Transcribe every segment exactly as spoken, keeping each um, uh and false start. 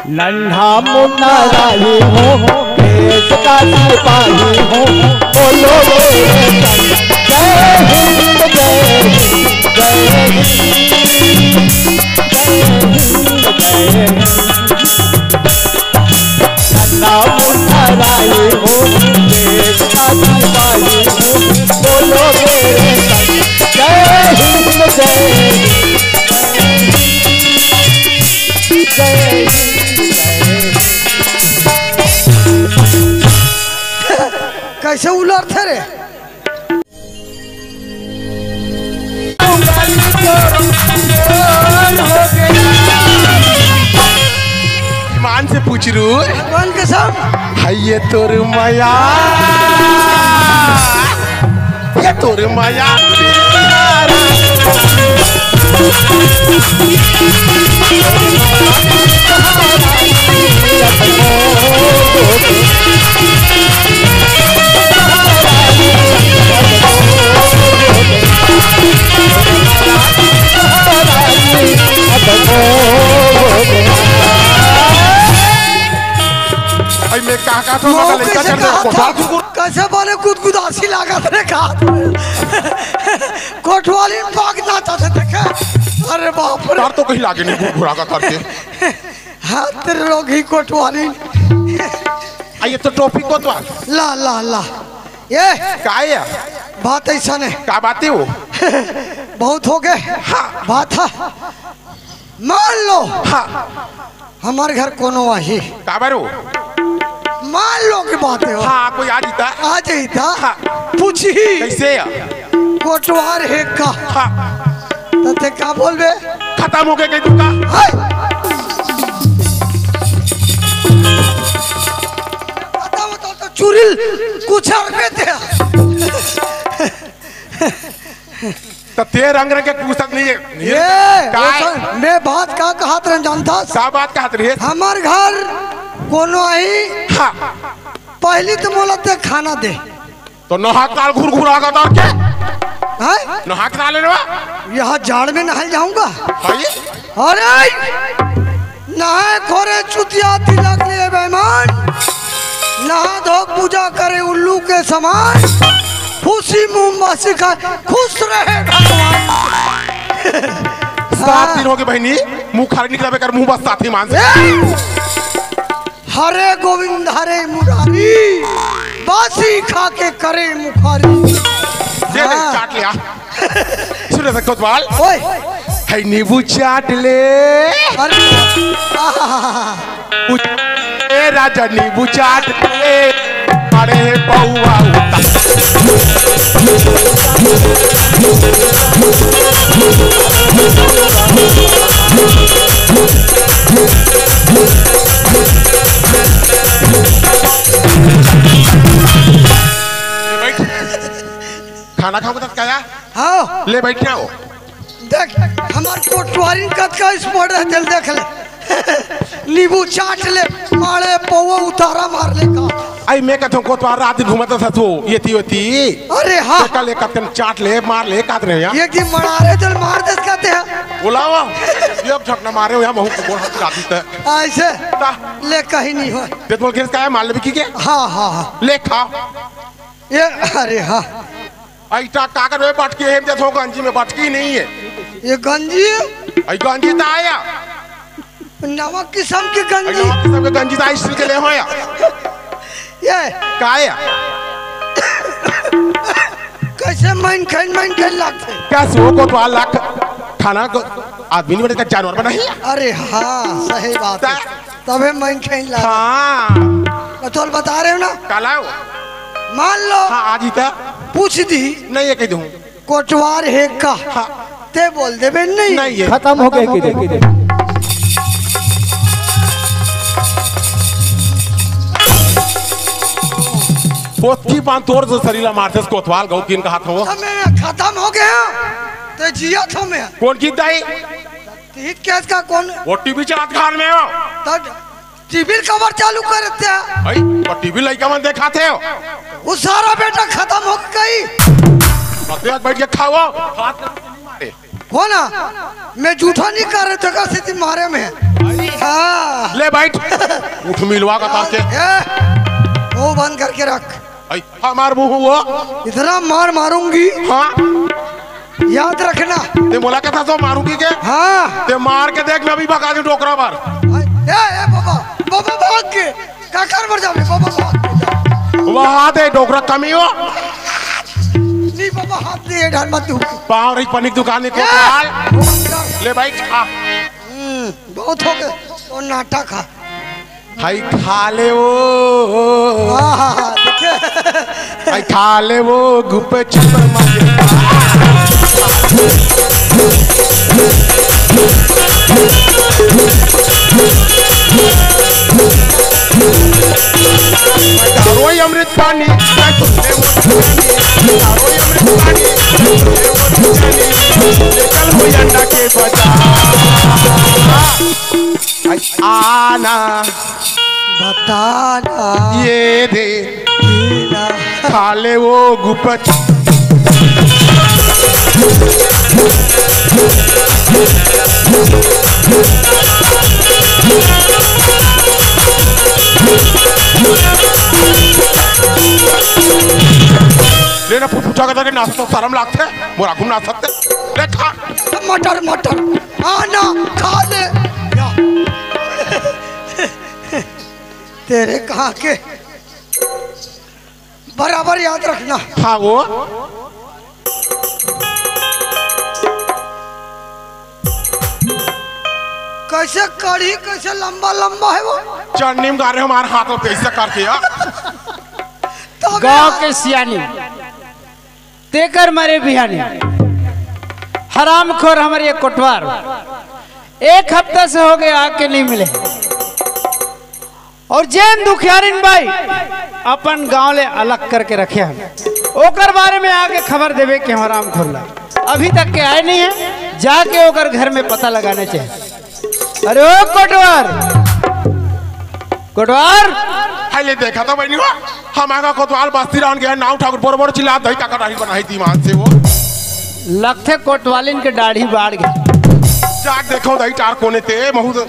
नन्हा मुन्ना राही हूँ, देश का सिपाही हूँ, बोलो मेरे संग। जय हिंद, जय हिंद, जय हिंद, जय हिंद, जय हिंद। नन्हा मुन्ना राही हूँ, देश का सिपाही हूँ, बोलो मेरे संग। जय हिंद, जय हिंद, जय हिंद, जय हिंद। कैसे उलरथे रे? ईमान से पूछ रू। भगवान कसम। है ये तोर मया, ये तोर मया। भाई, मैं कहा, कहा था, मौके लड़का से चढ़ गया, कहा था, कोतवाल कुकुर। कैसे बोले, गुदगुदासी लागत रे, कहा कोटवाली में पाक नाचा था, देखे? अरे बाप रे। तार तो कहीं लागे नहीं, गुड़गुड़ा का करके। हाथ रोगी कोटवाली। आ, ये तो टोपी कोतवाल। ला, ला, ला। ये का है? बात ऐसा नहीं। का बात है वो? बहुत हो गए। हाँ। बात है, मान लो, हाँ। हमारे घर कोनो आही। काबर हो? मान लो कि बात है हो। हाँ, कोई आ जीता। आ जाता। हाँ। पूछी। कैसे है? कोटवार है का? हाँ। तो ते का बोलबे? खत्म हो गए कहीं का? हाय। खत्म होता तो चुरिल कुछ और कहते हैं। त ते रंग रंग के पूछत नहीं है। ये, काय? वो सब, मैं बात का कहत रहन जानता? का बात कहत रहे? हमार घर कोनो आई, हाँ। पहली तो मोला ते खाना दे। तो नहा काल घुर घुर आगा दौड़ के। हैं? नहा के ना लेने वा? यहाँ जाड़ में नहाए जाऊंगा। भाई? अरे! नहाए खोरे चुतिया तिलक लिए बेईमान, नहा धो पूजा करे उल्लू के समान, खुशी मुंह मासी का खुश रहे भगवान। सात दिन हो गए बहनी, मुखारी निकला बेकार मुंह बस साथी मान से। ए! हरे गोविंद हरे मुरारी, बासी खा के करे मुखारी। दे दे, हाँ। चाट लिया। सुन रे कोतवाल। ओए। है नींबू चाट ले। अरे, आहा। ए राजा नींबू चाट ले। अरे पौवा उता। खाना खाओगे तो क्या? हाँ। ले बैठना हो। देख, हमार कोटवारी कतका स्पॉट है, चल देख ले। नींबू चाट ले, मारे पौवा उतारा मार ले का। आई मैं कहता हूँ, कोतवार रात दिन घूमत था तू, ये थी, ये थी। अरे हाँ। कल एक कतन चाट ले, मार ले, काट रहे यार। एक दिन मरारे चल मार दे कहते हैं। बुलावा। ये अब झकना मारे हो यार, महू को बोल हाथ राती ते। ऐसे? ता। ले कहीं नहीं हो। ते बोल के इसका है, मार ले भी की के? हाँ, हाँ, हाँ। ले खा। ये, अरे हाँ। ऐटा काकर में बटकी है, देखो गंजी में बटकी नहीं है। ये गंजी है? ऐ गंजी तो आया। नवा किस्म की ऐ गंजी। नवा किस्म के गंजी तो आई स्टील के ले हो या। ये। का आया? कैसे मन खैन मन खैन लगते? क्या सो कोतवाल लाख खाना को आदमी नहीं बनेगा, जानवर बना ही। अरे हाँ, सही बात है। ता- तबे मन खैन लगा। हाँ। मैं तो बता रहे हो ना। काला हो? मान लो। हाँ, आ जीता। पूछ दी। नहीं, ये कह दूँ। कोटवार है का? हाँ। ते बोल देबे नहीं। नहीं है। खत्म हो गए कि दे। पोथी पान तोर से सरीला मारते कोतवाल गौ किन कहा था वो। खत्म हो गया। ते जिया था मैं। कौन की दाई? तीत केस का कौन? वो टीवी चलात घर में हो। तब टीवी कवर चालू करते हैं। भाई, वो टीवी लइका मन देखाते हो। वो सारा बेटा खतम हो गई। अब बैठ के खाओ। हाथ हो ना, मैं जूठा नहीं कर रहे थे, का सीधी मारे में। हाँ। ले बैठ। उठ मिलवा का तार के। ए, वो बंद करके रख। आई, हमार मुंह वो। इतना मार मारूंगी। हाँ। याद रखना। ते मोला के था सो मारूंगी के? हाँ। ते मार के देख, मैं अभी भगा दूं डोकरा मार। ए, ए, बाबा, बाबा भाग के। काकर मर जावे, बाबा भाग के जा। वहाँ दे डोकरा कमी हो। नहीं बाबा, हाथ दे, ढाल मत तू। पाँव रही पनिक दुकान में ए! कोतवाल। ले भाई, खा। हम्म, बहुत हो गए। वो नाटक है। हाय खा ले वो। हाँ, हाँ, हाँ, देखे। हाय खा ले वो गुपचुप मजे। तारो अमृत पानी, तारो अमृत पानी, चल वो अंडा के बजा। आना बताना ये दे पीना। खा ले वो गुपच। लेना फुटफुटा के नाचत शरम लागथे, मोर आगू नाचत। ले खा। मटर मटर आना खा ले। या। तेरे कहाँ के बराबर याद रखना। हाँ वो। कैसे कढ़ी, कैसे लंबा लंबा है वो। चन्नी में गारे हमारे हाथ में कैसे करके यार। गांव के सियानी। तेकर मरे बिहानी। हरामखोर हमर ये कोटवार एक हफ्ता से हो गया आके नहीं मिले। और जेन दुखियारिन बाई अपन गांव ले अलग करके रखे हैं, ओकर बारे में आके खबर देवे कि हम हरामखोर ला अभी तक के आए नहीं है। जाके ओकर घर में पता लगाना चाहिए। अरे ओ कोटवार, कोटवार। हाय ले देखा तो बहनी हो, हमारा कोतवाल बस्ती रहन गया, नाव ठाकुर बोर बोर चिल्ला दही का कटाही बनाई दीवान से वो। लगथे कोटवालिन के दाढ़ी बाढ़ गई। जाके देखो दही टार कोने ते महू।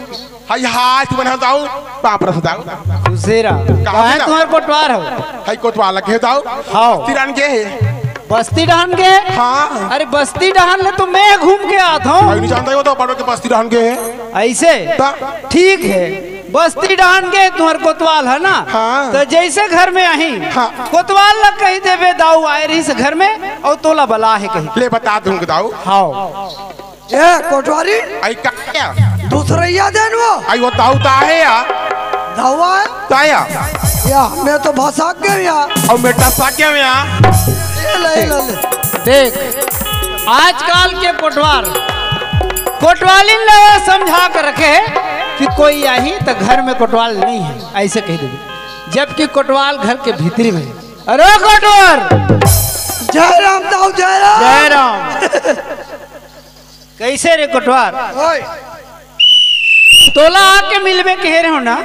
हाय हाय तू बना दाऊ, बाप रस दाऊ। खुशेरा। कहाँ काहे बना? तुम्हारे कोटवार हो? हाय कोतवाल के दाऊ। हाँ। बस्ती रहन गए है। बस्ती डहन गए? हाँ। अरे बस्ती डहन ले तो मैं घूम के आता हूँ। नहीं जानता ही वो तो पड़ो के बस्ती रहन गए है। ऐसे? ता? ठीक है। बस्ती डहन के तुहर कोतवाल है ना? हाँ। तो जैसे घर में आही, हाँ। कोतवाल ला कही देबे दाऊ आए रही से घर में और तोला बला है कही। ले बता दूंगा दाऊ। हाँ। ए कोटवारी। आई का क्या? दूसरैया देन वो। आई वो दाऊ ता है या? दाऊ है? ता या? या मैं तो भसा के या। और मैं टसा के या? ये ले, ले, ले। देख, आजकल के कोटवाल, कोटवालिन ला समझा कर रखे है कि कोई आही तो घर में कोटवाल नहीं है, ऐसे कह देबे, जबकि कोटवाल घर के भीतरी में है। अरे कोटवाल। जय राम दाऊ, जय राम। जय राम। कैसे रे कोटवार? ओए। तोला आके मिलबे कहे रहे हो ना,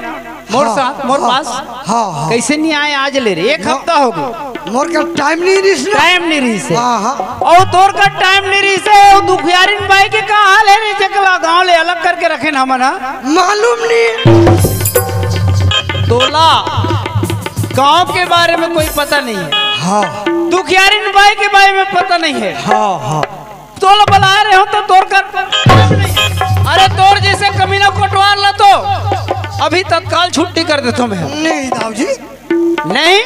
मोर हाँ, साथ, मोर हाँ, पास। हाँ, हाँ। कैसे नहीं आए आज ले रे? एक हफ्ता हो गया। मोर का टाइम नहीं रिस ना। टाइम नहीं रिस है। हाँ, हाँ। और तोर का टाइम नहीं रिस है, और दुखियारिन बाई के का हाल है रे? जकला गांव ले अलग करके रखे ना हमन, हाँ? मालूम नहीं। तोला गांव के बारे में कोई पता नहीं है। हाँ। दुखियारिन बाई के बारे में पता नहीं है। हाँ, हाँ। तोला बला रहे हो तो तोर कर। अरे तोर जैसे कमीना कोटवार ला तो अभी तत्काल छुट्टी कर देता हूँ मैं। नहीं दाऊ जी। नहीं,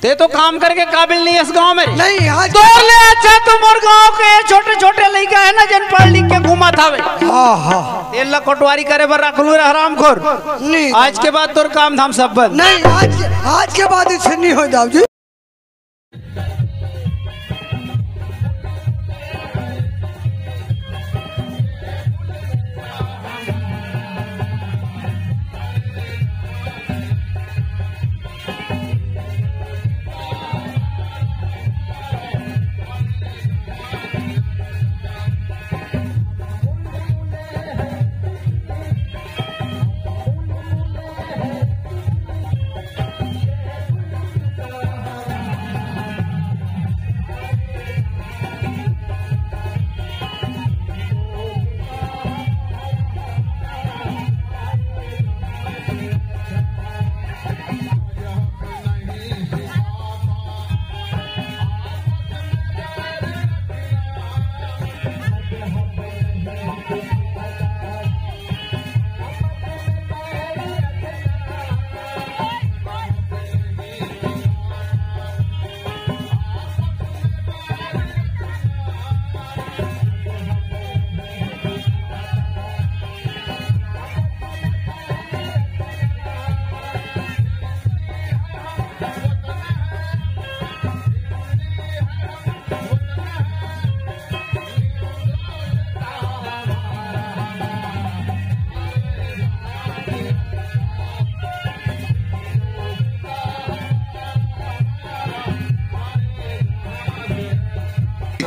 ते तो काम करके काबिल नहीं है इस गांव में। नहीं, आज तोर ले अच्छा तू मोर गांव के छोटे छोटे लइका है ना, जन पढ़ लिख के घूमा थावे। हाँ, हाँ। तेला कोटवारी करे बर रख लू रे हरामखोर। नहीं। आज के बाद तोर काम धाम सब बंद। नहीं, आज, आज के बाद इसे नहीं हो दाऊ जी।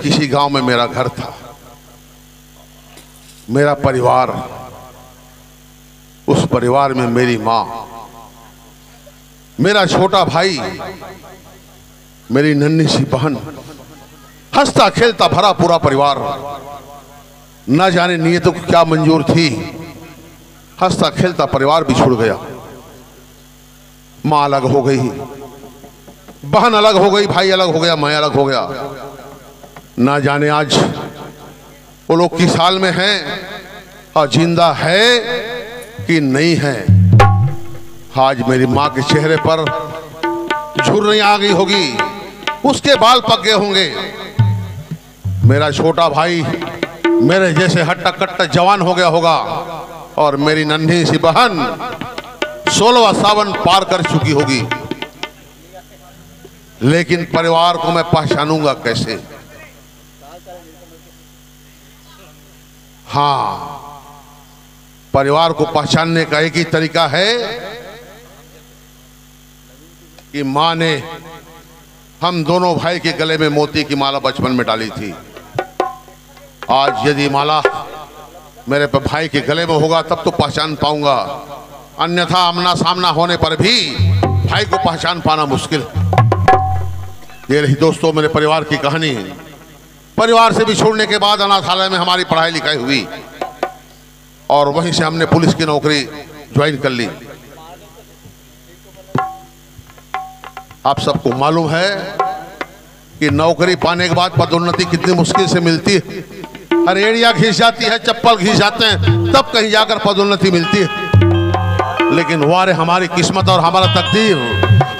किसी गांव में मेरा घर था, मेरा परिवार, उस परिवार में मेरी माँ, मेरा छोटा भाई, मेरी नन्ही सी बहन, हंसता खेलता भरा पूरा परिवार। ना जाने नीयत को क्या मंजूर थी, हंसता खेलता परिवार बिछुड़ गया। माँ अलग हो गई, बहन अलग हो गई, भाई अलग हो गया, मैं अलग हो गया। ना जाने आज वो लोग किस हाल में हैं और जिंदा है कि नहीं है। आज मेरी माँ के चेहरे पर झुर्रियां आ गई होगी, उसके बाल पक गए होंगे। मेरा छोटा भाई मेरे जैसे हट्टा कट्टा जवान हो गया होगा और मेरी नन्ही सी बहन सोलहवाँ सावन पार कर चुकी होगी। लेकिन परिवार को मैं पहचानूंगा कैसे? हाँ, परिवार को पहचानने का एक ही तरीका है कि माँ ने हम दोनों भाई के गले में मोती की माला बचपन में डाली थी। आज यदि माला मेरे प-, भाई के गले में होगा, तब तो पहचान पाऊंगा, अन्यथा आमना सामना होने पर भी भाई को पहचान पाना मुश्किल है। ये रही दोस्तों, मेरे परिवार की कहानी। परिवार से बिछुड़ने के बाद अनाथालय में हमारी पढ़ाई लिखाई हुई और वहीं से हमने पुलिस की नौकरी ज्वाइन कर ली। आप सबको मालूम है कि नौकरी पाने के बाद पदोन्नति कितनी मुश्किल से मिलती है। अरे, एड़िया घिस जाती है, चप्पल घिस जाते हैं, तब कहीं जाकर पदोन्नति मिलती है। लेकिन वाह रे, हमारी किस्मत और हमारा तकदीर,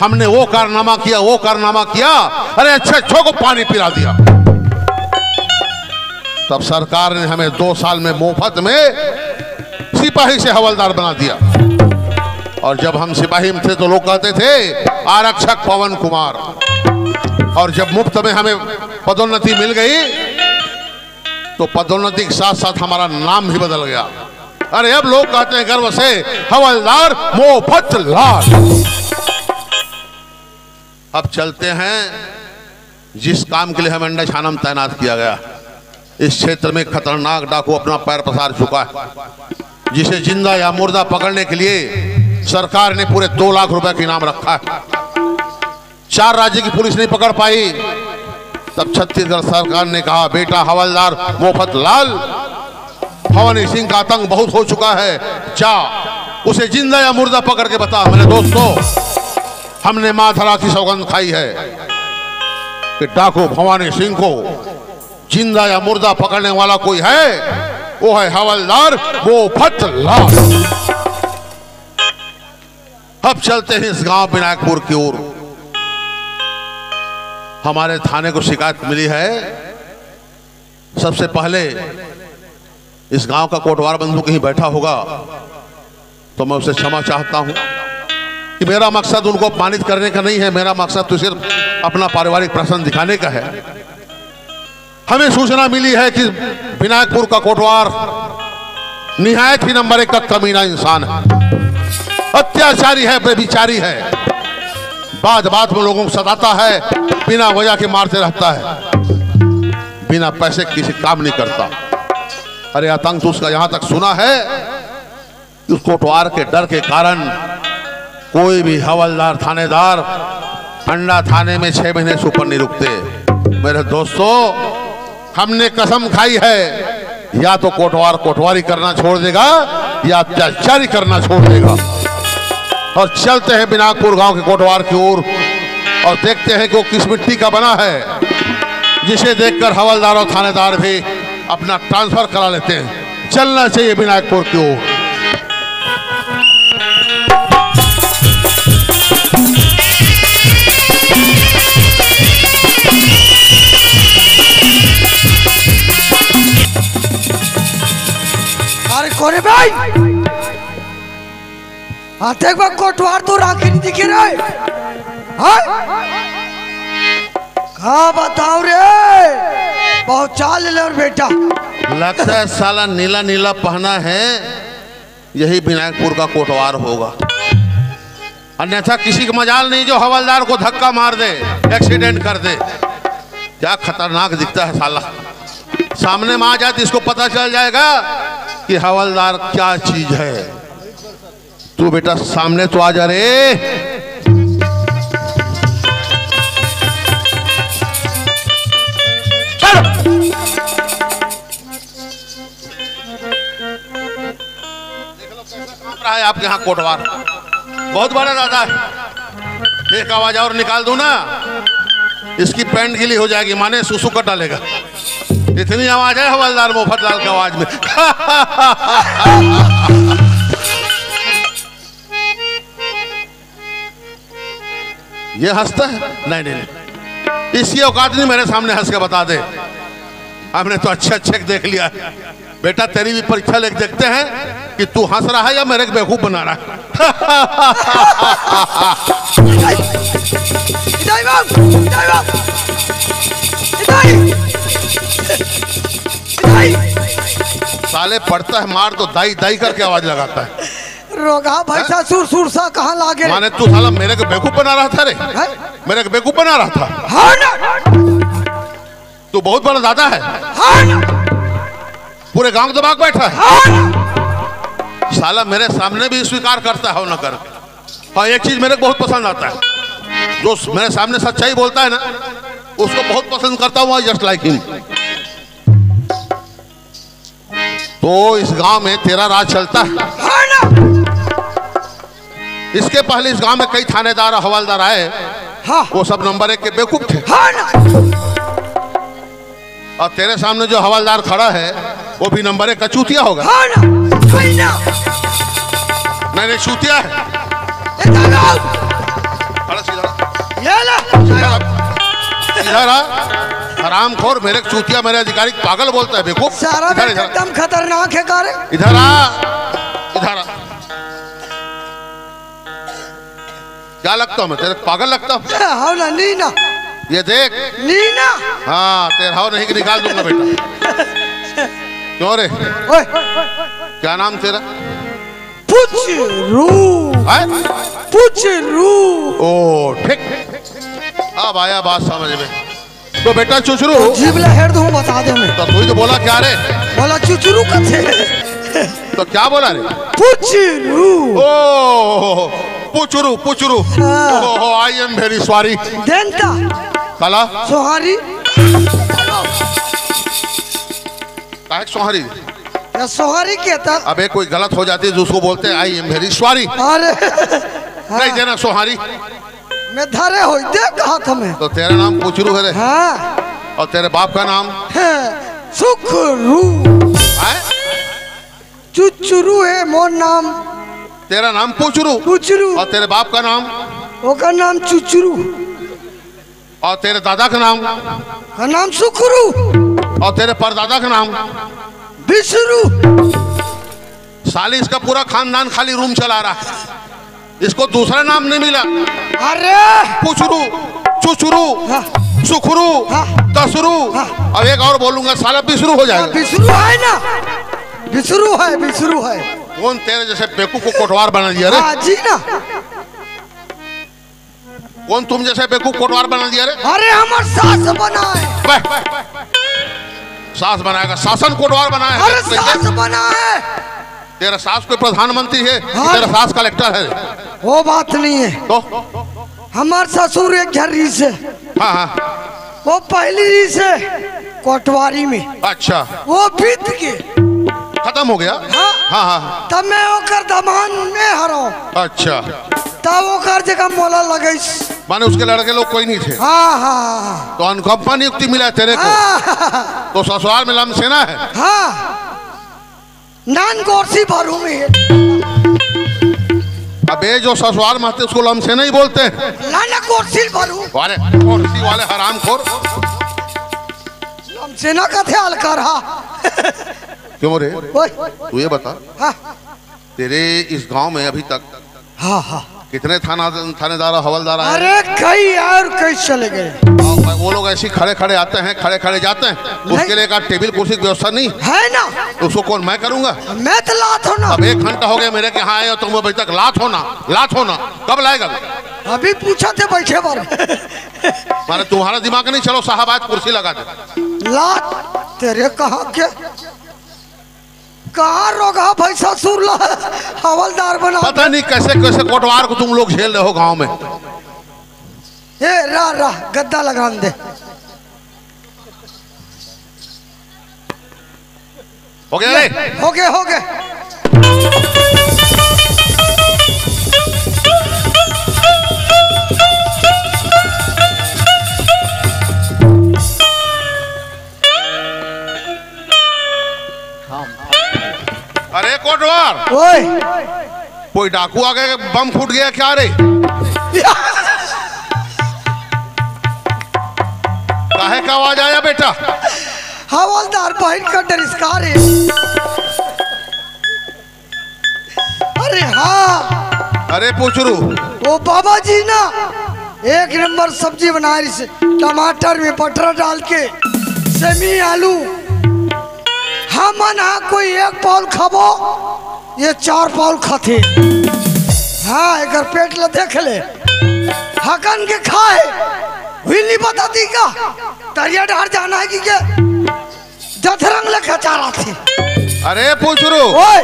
हमने वो कारनामा किया, वो कारनामा किया, अरे, अच्छे अच्छों को पानी पिला दिया। तब सरकार ने हमें दो साल में मुफ्त में सिपाही से हवलदार बना दिया। और जब हम सिपाही में थे तो लोग कहते थे, "आरक्षक पवन कुमार।" और जब मुफ्त में हमें पदोन्नति मिल गई तो पदोन्नति के साथ साथ हमारा नाम भी बदल गया। अरे, अब लोग कहते हैं गर्व से, "हवलदार मोफत लाल।" अब चलते हैं जिस काम के लिए हमें अंडा छाना में तैनात किया गया। इस क्षेत्र में खतरनाक डाकू अपना पैर पसार चुका है, जिसे जिंदा या मुर्दा पकड़ने के लिए सरकार ने पूरे दो लाख रुपए का इनाम रखा है। चार राज्य की पुलिस नहीं पकड़ पाई, तब छत्तीसगढ़ सरकार ने कहा, "बेटा हवलदार मोफत लाल, भवानी सिंह का आतंक बहुत हो चुका है, जा उसे जिंदा या मुर्दा पकड़ के बता।" मेरे दोस्तों, हमने माँ धरा की सौगंध खाई है कि डाकू भवानी सिंह को जिंदा या मुर्दा पकड़ने वाला कोई है, वो है हवलदार मोफत लाल। अब चलते हैं इस गांव विनायकपुर की ओर। हमारे थाने को शिकायत मिली है। सबसे पहले इस गांव का कोटवार बंधु कहीं बैठा होगा तो मैं उसे क्षमा चाहता हूं कि मेरा मकसद उनको अपमानित करने का नहीं है। मेरा मकसद तो सिर्फ अपना पारिवारिक प्रसंग दिखाने का है। हमें सूचना मिली है कि विनायकपुर का कोटवार निहायत ही नंबर एक का कमीना इंसान है, अत्याचारी है, व्यभिचारी है। बात बात में लोगों को सताता है, बिना वजह के मारते रहता है, बिना पैसे किसी काम नहीं करता। अरे, आतंक तो उसका यहां तक सुना है कि उस कोटवार के डर के कारण कोई भी हवलदार, थानेदार अंडा थाने में छह महीने से ऊपर नहीं रुकते। मेरे दोस्तों, हमने कसम खाई है, या तो कोटवार कोटवारी करना छोड़ देगा या अत्याचारी करना छोड़ देगा। और चलते हैं बिनाकपुर गांव के कोटवार की ओर और देखते हैं कि वो किस मिट्टी का बना है, जिसे देखकर हवलदार और थानेदार भी अपना ट्रांसफर करा लेते हैं। चलना चाहिए विनायकपुर की ओर। अरे कोने भाई, हाँ, देख बा, कोटवार तो राखी नहीं दिखे रे। हाँ? का बताओ रे, बहुत चाल ले और बेटा। लगता है साला नीला नीला पहना है, यही विनायकपुर का कोटवार होगा, अन्यथा किसी का मजाल नहीं जो हवलदार को धक्का मार दे, एक्सीडेंट कर दे। क्या खतरनाक दिखता है साला। सामने में आ जाए तो इसको पता चल जाएगा कि हवलदार क्या चीज है। तू बेटा सामने तो आ जा रे। चल। देख लो कैसा कांप रहा है आपके यहाँ कोटवार। बहुत बड़ा दादा है। एक आवाज और निकाल दूं ना, इसकी पैंट गीली हो जाएगी, माने सुसु कर डालेगा। इतनी आवाज है हवलदार मोफतलाल की आवाज में। ये हंसता है? नहीं, नहीं, नहीं, इसकी औकात नहीं मेरे सामने हंस के बता दे। हमने तो अच्छे अच्छे देख लिया है। बेटा, तेरी भी परीक्षा लेके देखते हैं कि तू हंस रहा है या मेरे को बेवकूफ बना रहा है। इधर बाबू, इधर बाबू, इधर, इधर। साले पड़ता है मार तो दाई दाई करके आवाज लगाता है। रोगहा भैंसा सुर सुर सा कहाँ लागे रे? माने तू साला मेरे को बेवकूफ बना रहा था रे? हैं? मेरे को बेवकूफ बना रहा था? हाँ ना। तू बहुत बड़ा दादा है। हाँ ना। पूरे गांव को दबा के बैठा है। हाँ ना। साला मेरे सामने भी स्वीकार करता है, हो ना कर। हाँ, एक चीज मेरे को बहुत पसंद आता है, जो मेरे सामने सच्चाई बोलता है ना, उसको बहुत पसंद करता हूँ, just like him। तो इस गांव में तेरा राज चलता है। हाँ ना। इसके पहले इस गांव में कई थानेदार और हवलदार आए, हाँ। वो सब नंबर एक के बेवकूफ थे। हाँ ना। और तेरे सामने जो हवलदार खड़ा है, वो भी नंबर एक का चूतिया होगा। हाँ ना। सही ना। नहीं, नहीं, चूतिया है। ए दादा। खड़ा सीधा। ये ला। इधर आ। हरामखोर, मेरे को चूतिया, मेरे अधिकारी को पागल बोलता है, बेवकूफ। सारा इधर, इधर। एकदम खतरनाक है का रे? इधर आ, इधर आ। क्या लगता हूँ मैं तेरे को? पागल लगता हूँ? हाँ ना, नी ना। ये देख। नी ना। हाँ, तेरा हो नहीं कि निकाल दूंगा बेटा। क्यों रे? ओए। क्या नाम तेरा? पुचरू। हैं? पुचरू। ओ, ठीक। अब आया बात समझ में। तो बेटा चुचरू। जीभ ला हेर दूं, बता दे मैं। तो तू ही तो बोला क्या रे? बोला चुचरू कथे। तो क्या बोला रे? पुचरू। ओ, पुचरू, पुचरू। हाँ। ओ, I am very sorry। देंता। काला? सोहारी। काहे सोहारी? या सोहारी कहता। अबे कोई गलत हो जाती है तो उसको बोलते हैं I am very sorry। अरे। नहीं देना सोहारी। मैं धरे होई दे कहा था मैं। तो तेरा नाम पुचरू है रे? हाँ। और तेरे बाप का नाम? हाँ, सुखरू। हैं? चुचरू है मोर नाम। तेरा नाम पुचरू? पुचरू। और तेरे बाप का नाम? ओकर नाम चुचरू। और तेरे दादा का नाम? का नाम सुखरू। और तेरे परदादा का नाम? बिसरू। साली, इसका पूरा खानदान खाली रूम चला रहा है, इसको दूसरा नाम नहीं मिला। अरे! पुचरू, चुचरू, हाँ। सुखरू, हाँ। दसरू। हाँ। अब एक और बोलूंगा, साला बिसरू हो जाएगा। बिसरू है ना, बिसरू है, बिसरू है। कौन तेरे जैसे बेवकूफ को कोटवार बना दिया रे? हाँ जी ना। कौन तुम जैसे बेवकूफ कोटवार बना दिया रे? अरे, हमर सास बनाए। वह, सास बनाएगा, शासन कोटवार बनाए। अरे, सास बनाए। तेरा सास कोई प्रधानमंत्री है कि हाँ। तेरा सास कलेक्टर है? वो बात नहीं है। तो? हमार ससुर एक झन रहिस हे। हाँ, हाँ। वो पहली रहिस हे कोटवारी में। अच्छा। वो बीत के। खत्म हो गया? हाँ। हाँ, हाँ, हाँ। तब मैं ओकर दमान में हरव। अच्छा। तब ओकर जगह मोला लगइस। माने उसके लड़के लोग कोई नहीं थे? हाँ, हाँ, हाँ। तो अनुकंपा नियुक्ति मिला है तेरे को? हाँ। तो ससुराल में लमसेना है? हाँ। नान गोरसी भरू में। अबे, जो ससुराल में आते उसको लमसेना ही बोलते हैं। ना, ना, गोरसी भरू। अरे, गोरसी वाले हरामखोर। लमसेना कथे अलकर हा। क्यों रे? ओए। तू ये बता, हाँ। तेरे इस गांव में अभी तक हाँ, हाँ। कितने थाना, थानेदार और हवलदार आए? अरे, कई यार, कई चले गए। हाँ, वो लोग ऐसे ही खड़े खड़े आते हैं, खड़े खड़े जाते हैं। नहीं। उसके लिए का टेबल कुर्सी की व्यवस्था नहीं? है ना। तो उसको कौन, मैं करूंगा? मैं तो लात हो ना। अब एक घंटा हो गया मेरे के यहाँ आए हो, तुम अभी तक लात हो ना, लात हो ना। कब लाएगा? अभी पूछा थे बैठे बार। माने तुम्हारा दिमाग नहीं, चलो साहब आज कुर्सी लगा दे। ला तेरे कहाँ के, कहाँ रोगहा भैंसा सुर ला हवलदार बना। पता नहीं कैसे कैसे कोटवार को तुम लोग झेल रहे हो गांव में। ए रा रा गद्दा लगान दे। हो गया रे? हो गया, हो गया। अरे कोटवार, ओए। कोई डाकू आ गया, बम फूट गया क्या रे? काहे का आवाज आया बेटा? हवलदार बहिन का डरिस का रे। अरे हाँ। अरे पूछरू। वो बाबा जी ना एक नंबर सब्जी बनाए रहिस, टमाटर में बटर डाल के, सेमी आलू। हमन हा कोई एक पाउल खाबो, ये चार पाउल खाथे। हाँ, एकर पेट ला देख ले। हकन के खाए, हुई नहीं बताती का? तरिया डहर जाना है कि के? जथरंग ले खचारा थी। अरे पूछरू। ओए।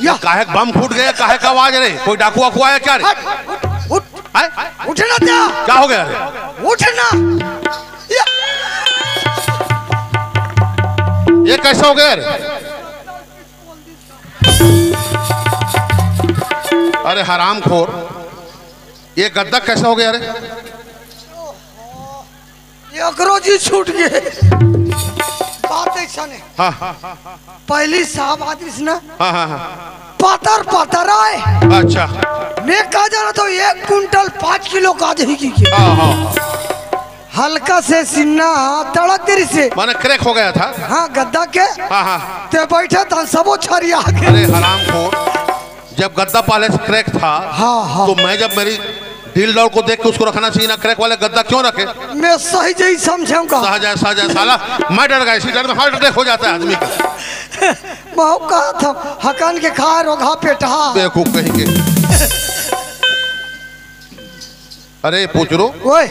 या। काहे बम फूट गया, काहे का आवाज रे? कोई डाकू वाकू आया क्या रे? हट, उठ, उठ। हैं? उठे ना क्या? क्या हो गया रे? उठे ना। या। ये कैसा हो गया रे? अरे हरामखोर, ये गद्दा कैसा हो गया रे? एकरो जी छूट गए। बात ऐसा नहीं। हाँ। पहली साहब आदमी से ना हाँ, हाँ, हाँ। पातर पातर आए। अच्छा। मैं कहा जा रहा था एक कुंटल पाँच किलो का दही की के। हाँ, हाँ। हल्का से सिन्ना तड़क देरी से। माने क्रैक हो गया था। हाँ, गद्दा के। हाँ, हाँ। ते बैठे था, सबो छरिया के। अरे हरामखोर, जब गद्दा पहले से क्रैक था, हाँ, हाँ। तो मैं जब मेरी डील डॉल को देख के उसको रखना चाहिए ना, क्रैक वाले गद्दा क्यों रखे? मैं सही जही समझाऊंगा। सह जाए, सह जाए साला, मैं डर गया, इसी डर में हार्ट अटैक हो जाता है आदमी का। मऊ कहा था, हकन के खा रोगहा पेटहा। बेवकूफ कहीं के। अरे पूछरू, ओए।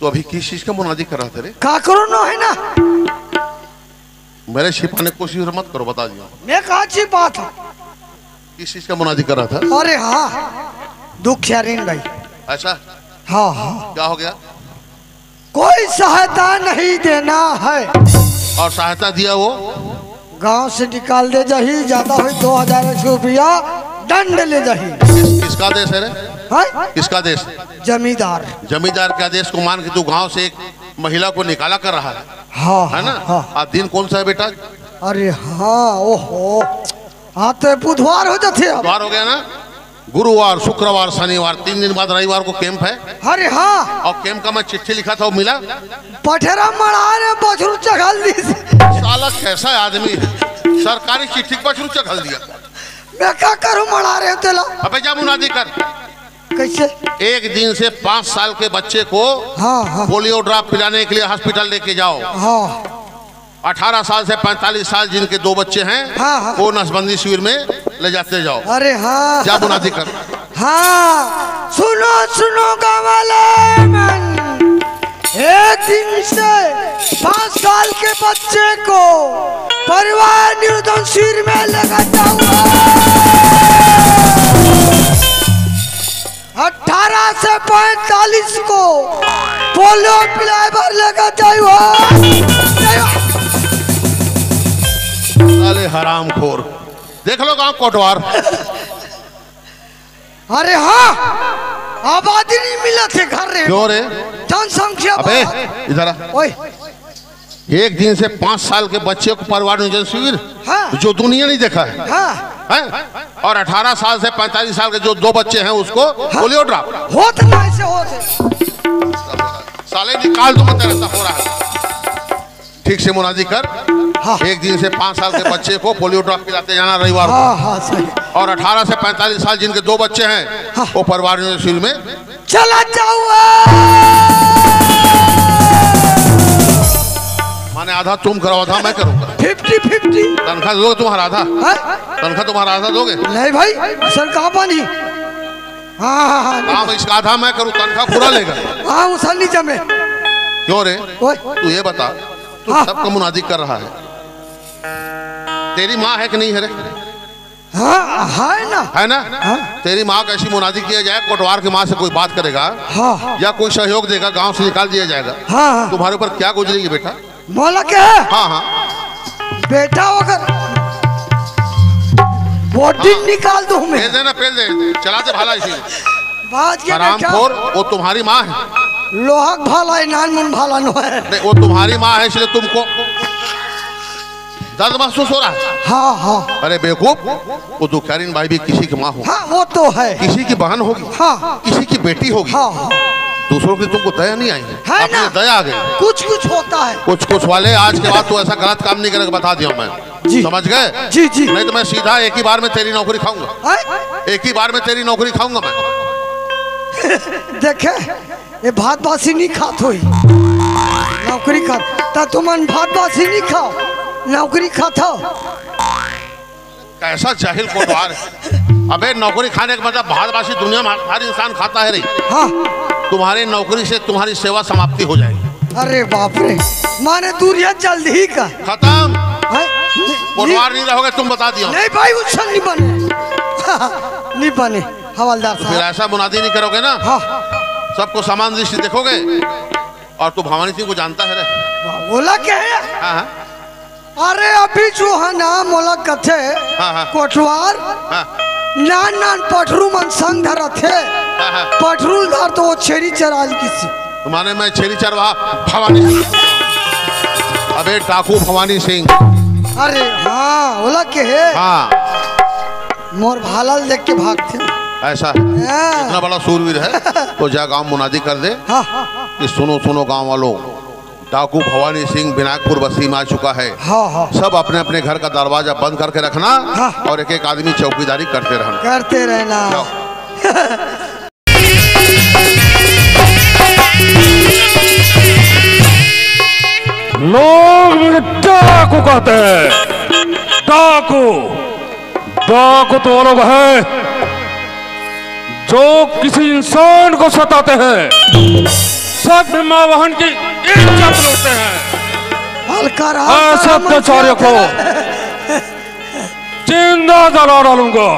तो अभी किस चीज का मुनादी कर रहा था रे? काकरो नो है ना। मेरे छिपाने की कोशिश मत करो, बता दिया। मैं कहा छिपा था? किस चीज का मुनादी कर रहा था? अरे हाँ, दुखिया ऋण भाई। ऐसा? हाँ, हाँ। क्या हो गया? कोई सहायता नहीं देना है। और सहायता दिया वो? गांव से निकाल दे जाही, ज्यादा होई दो हजार रुपया दंड ले जाही। किस, किसका आदेश है रे? हैं? किसका आदेश? जमींदार। जमींदार के आदेश को मान के तू गांव से एक महिला को निकाला कर रहा है, हाँ, है ना? हाँ, हाँ। आज दिन कौन सा है बेटा? अरे हाँ, ओहो, हाँ तो बुधवार हो जाते अब। बुधवार हो गया ना, गुरुवार, शुक्रवार, शनिवार, तीन दिन बाद रविवार को कैंप है। अरे हाँ। और कैंप का मैं चिट्ठी लिखा था, वो मिला? पठेरा मड़ा रे बछरू चघल दी। साला कैसा आदमी है, सरकारी चिट्ठी पर बछरू चघल दिया। मैं क्या करूं, मड़ा रहे तेला। अबे जा मुनादी कर। कैसे? एक दिन से पाँच साल के बच्चे को हाँ, हाँ। पोलियो ड्रॉप पिलाने के लिए हॉस्पिटल लेके जाओ। हाँ। अठारह साल से पैंतालीस साल जिनके दो बच्चे हैं, हाँ, हाँ। वो नसबंदी शिविर में ले जाते जाओ। अरे हाँ। जा मुनादी कर। हाँ, सुनो, सुनो गाँव वाले मन, एक दिन से पाँच साल के बच्चे को परिवार नियोजन शिविर में लेकर जाऊंगा। अठारह से पैंतालीस को पोलियो पिलाए बर लेकर जाऊंगा। साले हरामखोर, देख लो गांव कोटवार। अरे हाँ, आबादी नहीं मिला थे घर रे। क्यों रे? जनसंख्या अबे, बढ़ा। इधर आ। ओए। एक दिन से पाँच साल के बच्चे को परिवार नियोजन शिविर, हाँ। जो दुनिया नहीं देखा है। हाँ। हैं? और अठारह साल से पैंतालीस साल के जो दो बच्चे हैं उसको हाँ। Polio drop. होत ना ऐसे होत। साले निकाल दूंगा तेरे, ऐसा हो रहा है। ठीक से मुनादी कर। हाँ। एक दिन से पाँच साल के बच्चे को पोलियो ड्रॉप पिलाते जाना रविवार को। हाँ, हाँ, सही। और अठारह से पैंतालीस साल जिनके दो बच्चे हैं, हाँ। वो परिवार नियोजन शिविर में चला जाऊंगा। माने आधा तुम करो, आधा मैं करूंगा। Fifty fifty. तनख्वाह दोगे तुम्हारा आधा? हाँ? तनख्वाह तुम्हारा आधा दोगे? नहीं भाई, सर कहाँ पानी? हाँ, हाँ, हाँ, नहीं। काम इसका आधा मैं करूँ, तनख्वाह पूरा लेगा। हाँ, उसा नहीं जमे। क्यों रे? ओए। तू ये बता, तू हाँ। सबका मुनादी कर रहा है, तेरी माँ है कि नहीं है रे? हाँ, है ना। है ना? हाँ। तेरी माँ का ऐसी मुनादी किया जाए, कोटवार की माँ से कोई बात करेगा हाँ। या कोई सहयोग देगा, गांव से निकाल दिया जाएगा। हाँ, हाँ। तुम्हारे ऊपर क्या गुजरेगी बेटा? मोला के? हाँ, हाँ। बेटा अगर body निकाल दूं मैं। पेल दे ना, पेल दे। चला दे भाला इसी। बाज के बेटा। हरामखोर, वो तुम्हारी माँ है। लोहा क भाला है, नान मुन भाला नो है। नहीं, वो तुम्हारी माँ है, इसलिए तुमको दर्द महसूस हो रहा है। हाँ, हाँ। अरे बेवकूफ, वो दुखियारीन बाई भी किसी की माँ होगी। हाँ, वो तो है। किसी की बहन होगी। हाँ। किसी की बेटी होगी। हाँ, हाँ। दूसरों की तुमको दया नहीं आई। है अपने ना? दया आ गई। कुछ कुछ होता है। कुछ कुछ वाले, आज के बाद तू ऐसा गलत काम नहीं करेगा, बता दिया मैं। जी। समझ गए? जी, जी। नहीं तो मैं सीधा एक ही बार में तेरी नौकरी खाऊंगा। हैं? एक ही बार में तेरी नौकरी खाऊंगा मैं। देखे, ये भात बासी नहीं खात होई। नौकरी खात, त तुमन भात बासी नहीं खाओ, नौकरी खात हो। कैसा जाहिल कोटवार है। अबे, नौकरी खाने का मतलब भात बासी दुनिया में हर इंसान खाता है रे। हाँ। तुम्हारी नौकरी से तुम्हारी सेवा समाप्ति हो जाएगी। अरे बाप रे, माने दूरिया जल्दी ही का। खत्म। हैं? कोटवार नहीं रहोगे तुम, बता दिया। नहीं भाई, उछल नहीं बने। नहीं बने, हवलदार तो फिर साहब। ऐसा मुनादी नहीं करोगे ना। हाँ। सबको समान दृष्टि देखोगे। और तू भवानी सिंह को जानता है रे? बोला क्या है? हाँ, हाँ। अरे अभी जो है ना, मोला कथे हाँ, हाँ। कोटवार, हाँ। नान नान पठरू मन संग धरत हे। हाँ, हाँ। पठरू धर तो वो छेरी चराल किसी। माने मैं छेरी चरवा भवानी सिंह। अबे डाकू भवानी सिंह। अरे हाँ, बोला के है? हाँ। मोर भाला ल देख के भागथे। ऐसा है। हाँ। इतना बड़ा सूरवीर है, तो जा गांव मुनादी कर दे हाँ। कि सुनो, सुनो गांव वालों, डाकू भवानी सिंह विनायकपुर बस्ती में आ चुका है। हाँ, हाँ। सब अपने अपने घर का दरवाजा बंद करके रखना हाँ। और एक एक आदमी चौकीदारी करते रहना। करते रहना। जाओ। लोग मुझे डाकू कहते हैं। डाकू, डाकू तो वो लोग हैं जो किसी इंसान को सताते हैं, सब माँ बहन की इज्जत लूटते हैं। हल्का रहा, असत्याचार्य को जिंदा जला डालूंगा।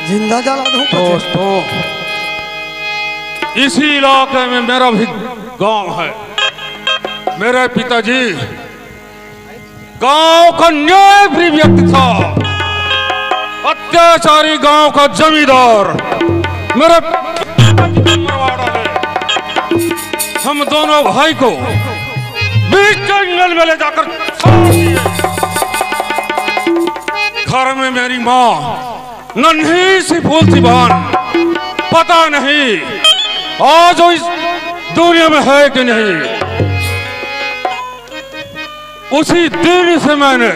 जिंदा जला दूंगा। दोस्तों, इसी इलाके में मेरा भी गांव है। मेरे पिताजी गांव का न्यायप्रिय व्यक्ति था, अत्याचारी गांव का जमींदार। मेरे पिताजी को मरवा डाले। हम दोनों भाई को बीच जंगल में ले जाकर छोड़ दिए। घर में मेरी माँ नन्ही सी फूल सी बहन, पता नहीं आज वो इस दुनिया में है कि नहीं। उसी दिन से मैंने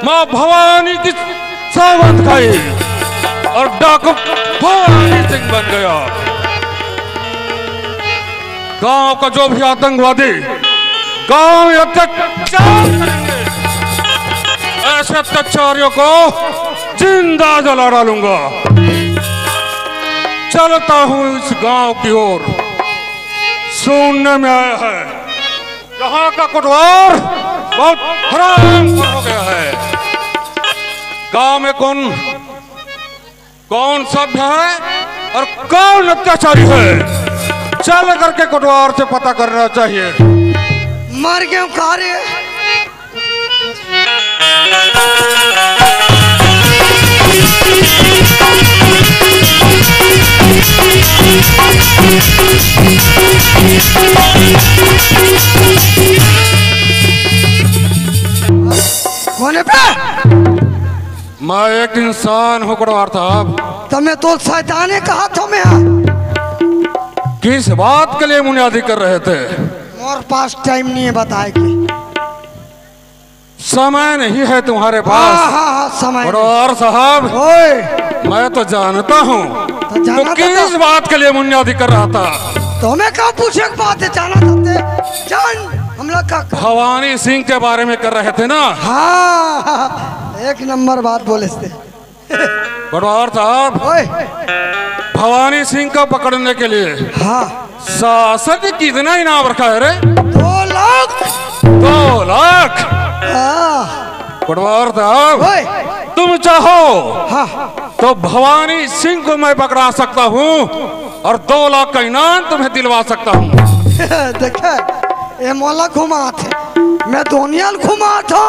माँ भवानी की सौगंध खाई और डाकू भवानी सिंह बन गया। गांव का जो भी आतंकवादी गांव में अत्याचार करेंगे, ऐसे अत्याचारियों को जिंदा जला डालूंगा। चलता हूं इस गांव की ओर। सुनने में आया है, यहाँ का कोटवार बहुत हराम हो गया है। गांव में कौन कौन सभ्य है और कौन अत्याचारी है, चल करके कोटवार से पता करना चाहिए। मर गए का रे? कोने पे? मैं एक इंसान हूँ कोटवार साहब। तो मैं तो शैताने कहा था मैं। किस बात के लिए मुनादी कर रहे थे? मोर पास टाइम नहीं है बताए के। समय नहीं है तुम्हारे पास। हाँ, हाँ, हाँ, समय नहीं। कोटवार साहब, ओए। मैं तो जानता हूँ तो जाना तो किस था। बात के लिए मुनादी कर रहा था। तो मैं क्या पूछे के बात है, जाना था ते। जान, हम लोग का भवानी सिंह के बारे में कर रहे थे ना। हाँ, एक नंबर बात बोले थे। पटवार साहब, ओए। भवानी सिंह को पकड़ने के लिए हाँ। शासन ने कितना इनाम रखा है रे? दो लाख। दो लाख। हाँ। पटवार साहब, ओए। तुम चाहो हाँ। तो भवानी सिंह को मैं पकड़ा सकता हूँ और दो लाख का इनाम तुम्हें दिलवा सकता हूँ। देखे, ये मोला घुमात हे, मैं दुनिया ल घुमात हो,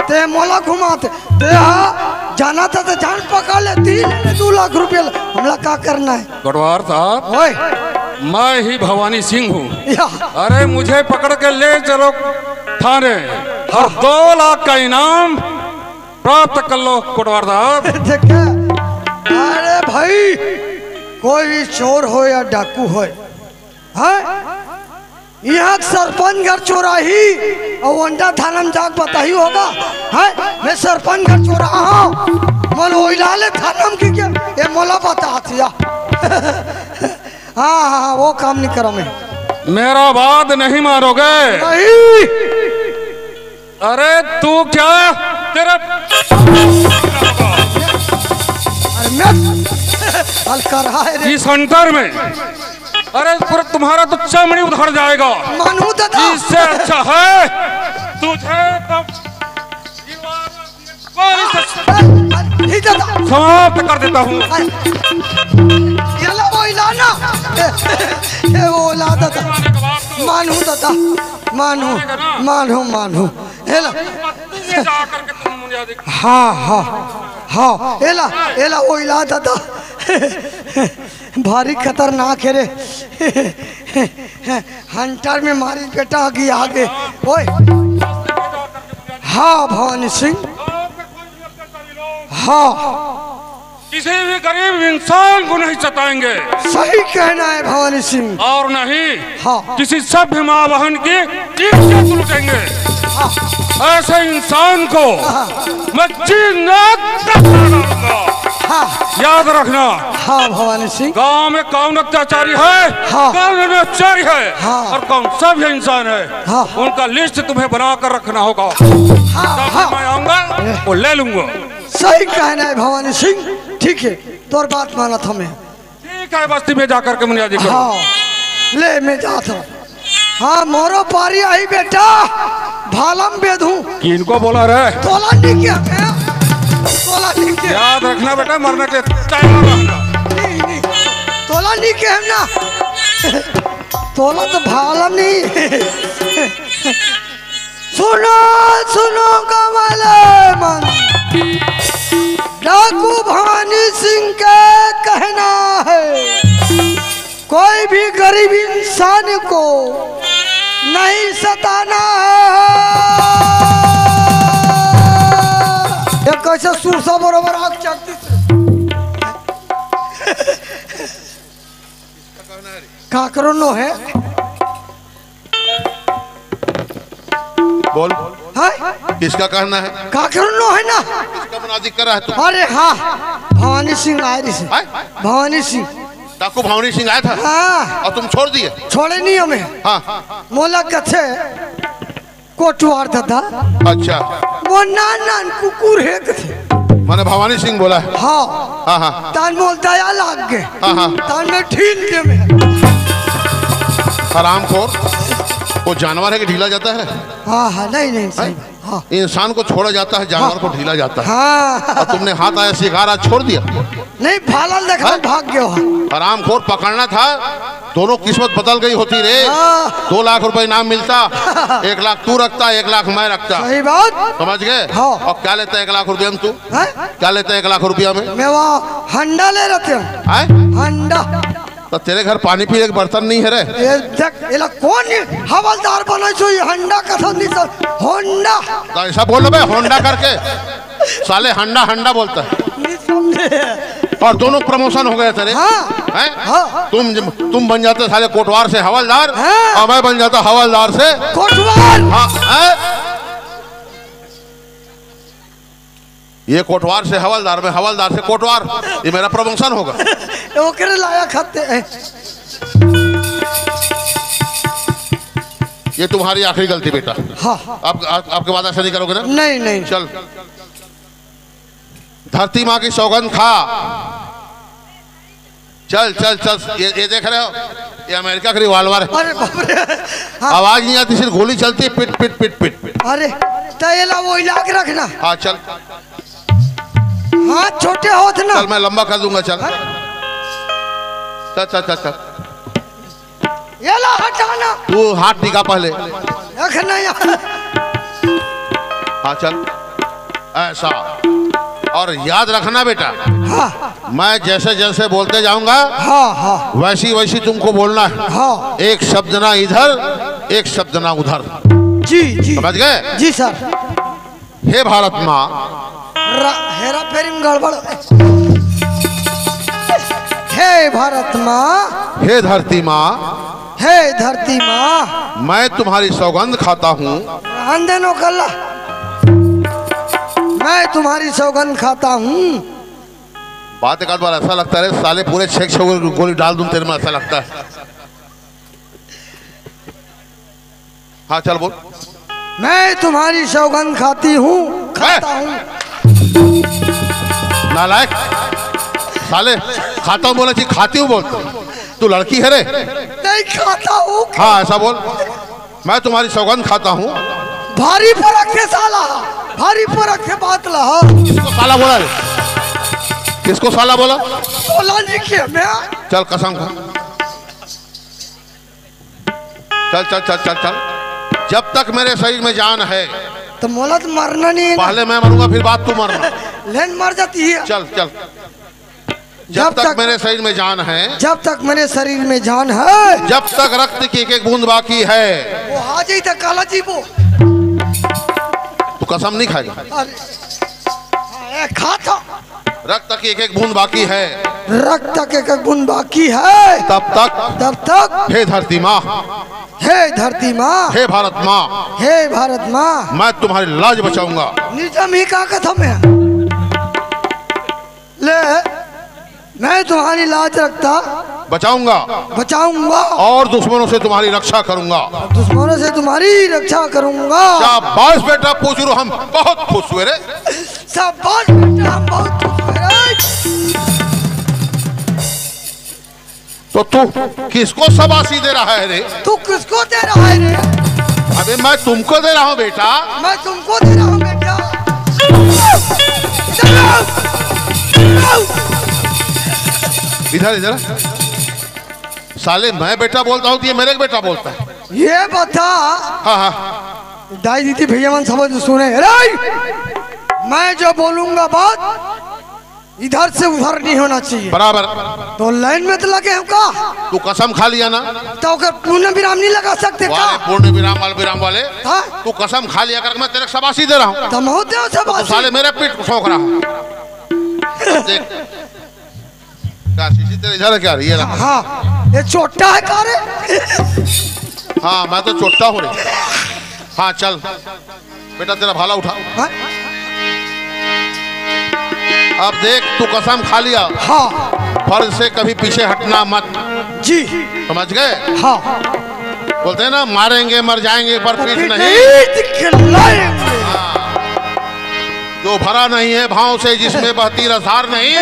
ते मोला घुमात हे। ते हा जाना था तो जान पकड़ ले, तीन दो लाख रुपया ल-, हमला का करना है? पटवार साहब, ओए। मैं ही भवानी सिंह हूँ। या। अरे, मुझे पकड़ के ले चलो थाने और दो लाख का इनाम प्राप्त कर लो पटवार साहब। देखे, अरे भाई, कोई भी चोर हो या डाकू हो, हाँ? यहाँ सरपंच घर चोराही और ओंडा थाना में जाके बताही होगा, हैं? मैं सरपंच घर चोरा हूँ, मन ओइला ले थाना में की के, ये मोला बता दिया। हाँ, हाँ, हाँ, वो काम नहीं करो मैं। मेरा बात नहीं मानोगे? नहीं। अरे तू क्या, तेरा अरे मैं हल्का रहा है रे। इस हंटर में, अरे पूरा तुम्हारा तो चमड़ी उधड़ जाएगा। मानू दादा। इससे अच्छा है तुझे तो गोली से नहीं दादा। समाप्त कर देता हूँ। ये ला वो इलाना। ये वो ला दादा। मानू दादा। मानू, मानू, मानू। एला। हाँ, हाँ, हाँ। एला, एला, वो इला दादा। भारी खतरनाक है रे। हंटर में मारी बेटा आगे, आगे। ओए। हाँ, भवानी सिंह। हाँ। किसी भी गरीब इंसान को नहीं सताएंगे। सही कहना है भवानी सिंह। और नहीं हाँ। किसी सभ्य माँ बहन की इज्जत लूटेंगे। हाँ। ऐसे इंसान को हाँ। मैं जीना तक मार डालूंगा। हाँ। याद रखना। हाँ भवानी सिंह। गांव में कौन अत्याचारी है, हाँ। कौन अत्याचारी है हाँ। और कौन सभ्य इंसान है, हाँ। उनका लिस्ट तुम्हें बना कर रखना होगा। हाँ, तब हाँ। मैं आऊंगा, वो ले लूंगा। सही कहना है भवानी सिंह, ठीक है, तोर बात मानत हमें। ठीक है, बस्ती में जाकर के मुनिया जी को। हाँ, ले मैं जात हूँ। हाँ, मोरो पारी आई बेटा, भालम बेधू। किनको बोला रे? तोला नहीं किया मैं, तोला नहीं किया। याद रखना बेटा, मरने के लिए तैयार रहना। नहीं, नहीं, तोला नहीं किया हम ना, तोला तो भालम नहीं। सुनो, सुनो कमल मन, डाकू भवानी सिंह का कहना है, कोई भी गरीब इंसान को नहीं सताना है। ये कैसे सुरसा बरोबर आग चढ़ती से? काकरो नो है। बोल। हाँ? किसका कहना है? काकरो नो है ना? किसका मुनादी कर रहा है तू? अरे हाँ, भवानी सिंह आए रही से। हाँ? भवानी सिंह। डाकू भवानी सिंह आया था? हाँ। और तुम छोड़ दिए? छोड़े नहीं हमें। हाँ। मोला कथे कोटवार दादा। अच्छा। वो नान नान कुकुर है कथे। माने भवानी सिंह बोला है? हाँ। हाँ, हाँ। तान मोल दया लाग गए। हाँ, हाँ। तान में ठीन के में। हरामखोर, वो जानवर है कि ढीला जाता है? हाँ, हाँ, नहीं, नहीं, सही। हाँ। इंसान को छोड़ा जाता है, जानवर को हाँ। ढीला जाता है। हाँ। और तुमने हाथ आया शिकार, आज छोड़ दिया। नहीं, भालल देखा, हाँ? भाग गयो। हरामखोर पकड़ना था, दोनों किस्मत बदल गई होती रे। हाँ। दो लाख रुपए इनाम मिलता, एक लाख तू रखता, एक लाख मैं रखता। सही बात। समझ गए? हाँ। और क्या लेता है एक लाख रुपया में तू? हैं? क्या लेता है एक लाख रुपया में? मैं वहाँ हंडा ले रहते हैं। हैं? हंडा। तो तेरे घर पानी पीने के बर्तन नहीं है रे? ये देख, एला कौन ये हवलदार बना जो ये हंडा कथन नहीं सर, होंडा। तो ऐसा बोल बे, होंडा करके। साले हंडा हंडा बोलता है। नहीं समझे। और दोनों प्रमोशन हो गए तेरे। हाँ। हैं? हाँ। तुम, तुम बन जाते साले कोटवार से हवलदार हाँ। और मैं बन जाता हवलदार से कोटवार। हाँ, हैं? ये कोटवार से हवलदार, मैं हवलदार से कोटवार, ये मेरा प्रमोशन होगा। ओकरे लायक हत्ते हैं। ये तुम्हारी आखिरी गलती बेटा। हाँ। आप, आप, आपके बाद ऐसा नहीं करोगे ना? नहीं, नहीं। चल। धरती माँ की सौगंध खा। चल चल चल, ये, ये देख रहे हो, ये अमेरिका का रिवॉल्वर है। अरे बाप रे। हाँ। आवाज नहीं आती, सिर्फ गोली चलती है, पिट पिट पिट पिट पिट। अरे, तो ये ला, वो इलाज रखना। हाँ चल। हाथ छोटे होत ना। चल, मैं लंबा कर दूंगा, चल। चल चल चल चल। ये ला, हटाना। तू हाथ निकाल पहले। रखना यार। हाँ चल, ऐसा। और याद रखना बेटा, हाँ। मैं जैसे जैसे बोलते जाऊंगा, हाँ, हाँ। वैसी वैसी तुमको बोलना है। हाँ। एक शब्द ना इधर, एक शब्द ना उधर। जी, जी। समझ गए? जी सर। हे भारत माँ। रा-, हेरा फेरी में गड़बड़। हे भारत माँ। हे धरती माँ। हे धरती माँ। मैं तुम्हारी सौगंध खाता हूँ। रहन दे नौकल्ला। मैं तुम्हारी सौगंध खाता हूँ। बात एक आध बार ऐसा लगता है, साले पूरे छह छह गोली डाल दूं तेरे में, ऐसा लगता है। हाँ चल बोल। मैं तुम्हारी सौगंध खाती हूँ, खाता हूँ। नालायक साले, खाता हूँ बोला जी, खाती हूँ बोल। तू लड़की है रे? नहीं खाता हूँ। हाँ ऐसा बोल। मैं तुम्हारी सौगंध खाता हूँ। भारी फर्क है साला, भारी फर्क है बात ला। किसको साला बोला रे? किसको साला बोला? बोला नहीं किया मैं। चल कसम खा। चल चल चल चल चल। जब तक मेरे शरीर में जान है। तो मोला तो मरना नहीं है ना। पहले मैं मरूंगा, फिर बाद तू मरना। लेन मर जाती है। चल चल। जब जब तक तक मेरे शरीर में जान है। जब तक मेरे शरीर में जान है। जब तक रक्त की एक एक बूंद बाकी है। वो आ जाई तो काला जी वो। तू कसम नहीं खाएगा। अरे, हाँ, ए, खा तो। रक्त की एक एक बूंद बाकी है। रक्त की एक एक बूंद बाकी है। तब तक। तब तक। हे धरती माँ। हे धरती माँ। हे भारत माँ। हे भारत माँ। मैं तुम्हारी लाज बचाऊंगा। निजम ही का कथम है। ले, मैं तुम्हारी लाज रखता। बचाऊंगा। बचाऊंगा। और दुश्मनों से तुम्हारी रक्षा करूंगा। दुश्मनों से तुम्हारी रक्षा करूंगा। शाबाश बेटा, पूछ रू हम बहुत खुश हुए रे। शाबाश बेटा, हम बहुत खुश हुए रे। तो तू किसको शाबाशी दे रहा है रे? तू किसको दे रहा है रे? अबे मैं तुमको दे रहा हूँ बेटा। मैं तुमको दे रहा हूँ बेटा। इधर, इधर। साले मैं बेटा बोलता हूँ तो ये मेरे को बेटा बोलता है। ये बता। हाँ, हाँ। दाई दीदी भैया मन सब सुने। रे! मैं जो बोलूंगा बात इधर से उधर नहीं होना चाहिए। बराबर। तो लाइन में तो लगे हो का? तू कसम खा लिया ना। तो ओकर पूर्ण विराम नहीं लगा सकते का? वाले पूर्ण विराम वाले, विराम वाले। हाँ? तू कसम खा लिया करके मैं तेरे को शाबाशी दे रहा हूँ। तुम होते हो तो तू शाबाशी। साले मेरे पीठ को ठोक रहा है। देख। क्या शीशी तेरे इधर है क्या? ये रहा। हाँ, ये चोट्टा है का रे? हाँ, मैं तो चोट्टा हूँ रे। हाँ, चल। बेटा, तेरा भाला उठा। हाँ? अब देख, तू कसम खा लिया। हाँ। फर्ज से कभी पीछे हटना मत। जी। समझ गए? हाँ। बोलते हैं ना, मारेंगे, मर जाएंगे, पर पीठ पीठ नहीं। नहीं दिखलाएंगे। हाँ। जो भरा नहीं है भाव से, जिसमें बहती रसधार नहीं,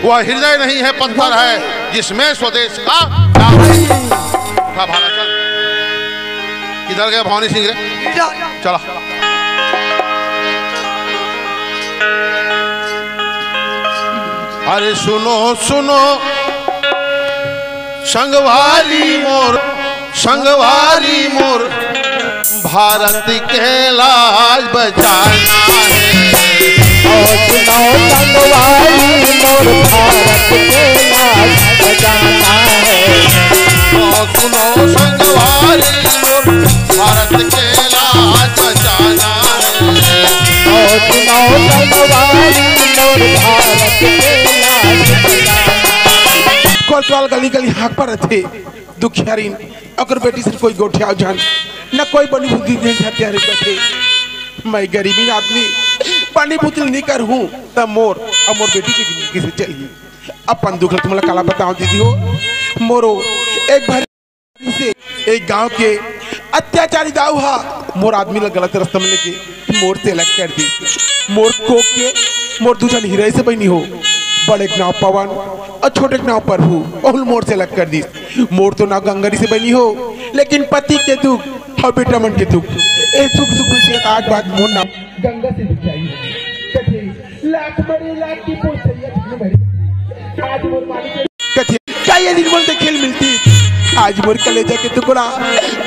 वह हृदय नहीं है, पत्थर है, जिसमें स्वदेश का नाम नहीं। उठा भाला, चल। किधर गया भवानी सिंह रे? चला। अरे सुनो सुनो संगवारी मोर, संगवारी मोर, भारत के लाज बचाना है। ओ सुनो संगवारी मोर, भारत के लाज बचाना है। ओ सुनो संगवारी मोर, भारत के लाज बचाना है। ओ सुनो संगवारी मोर, भारत के लाज बचाना है। कोतवाल गली गली हाँक पर रथे। दुखियारिन, अगर बेटी से कोई गोठियाव झन, न कोई बनी बुद्धि दे झन, त्यारे बैठे। मैं गरीबी आदमी, बनी बुद्धि नहीं कर हूँ, तब मोर, अब मोर बेटी की जिंदगी से चलिए। अपन दुख तुमला काला बताओ दीदी हो, मोरो एक बार से एक गांव के अत्याचारी दाऊ हा, मोर आदमी ला गलत रास्ता में लेके मोर से अलग कर दी। मोर कोख के मोर दू झन हिरई से बहिनी हो, बड़े के नाव पवन अउ छोटे के नाव प्रभु, ओहू ल मोर से अलग कर दिस। मोर तो नाव गंगा रिहिसे बहिनी हो, लेकिन पति के दुख अउ बेटा मन के दुख, ए दुख दुख से आज बाद मोर नाव गंगा से बिछाई। कथे, "लात मरे लात की पोछैया धन भरी।" आज मोर मालिक कथे, "का ये दिन मोला देखे ल मिलतिस? आज मोर कलेजा के टुकड़ा,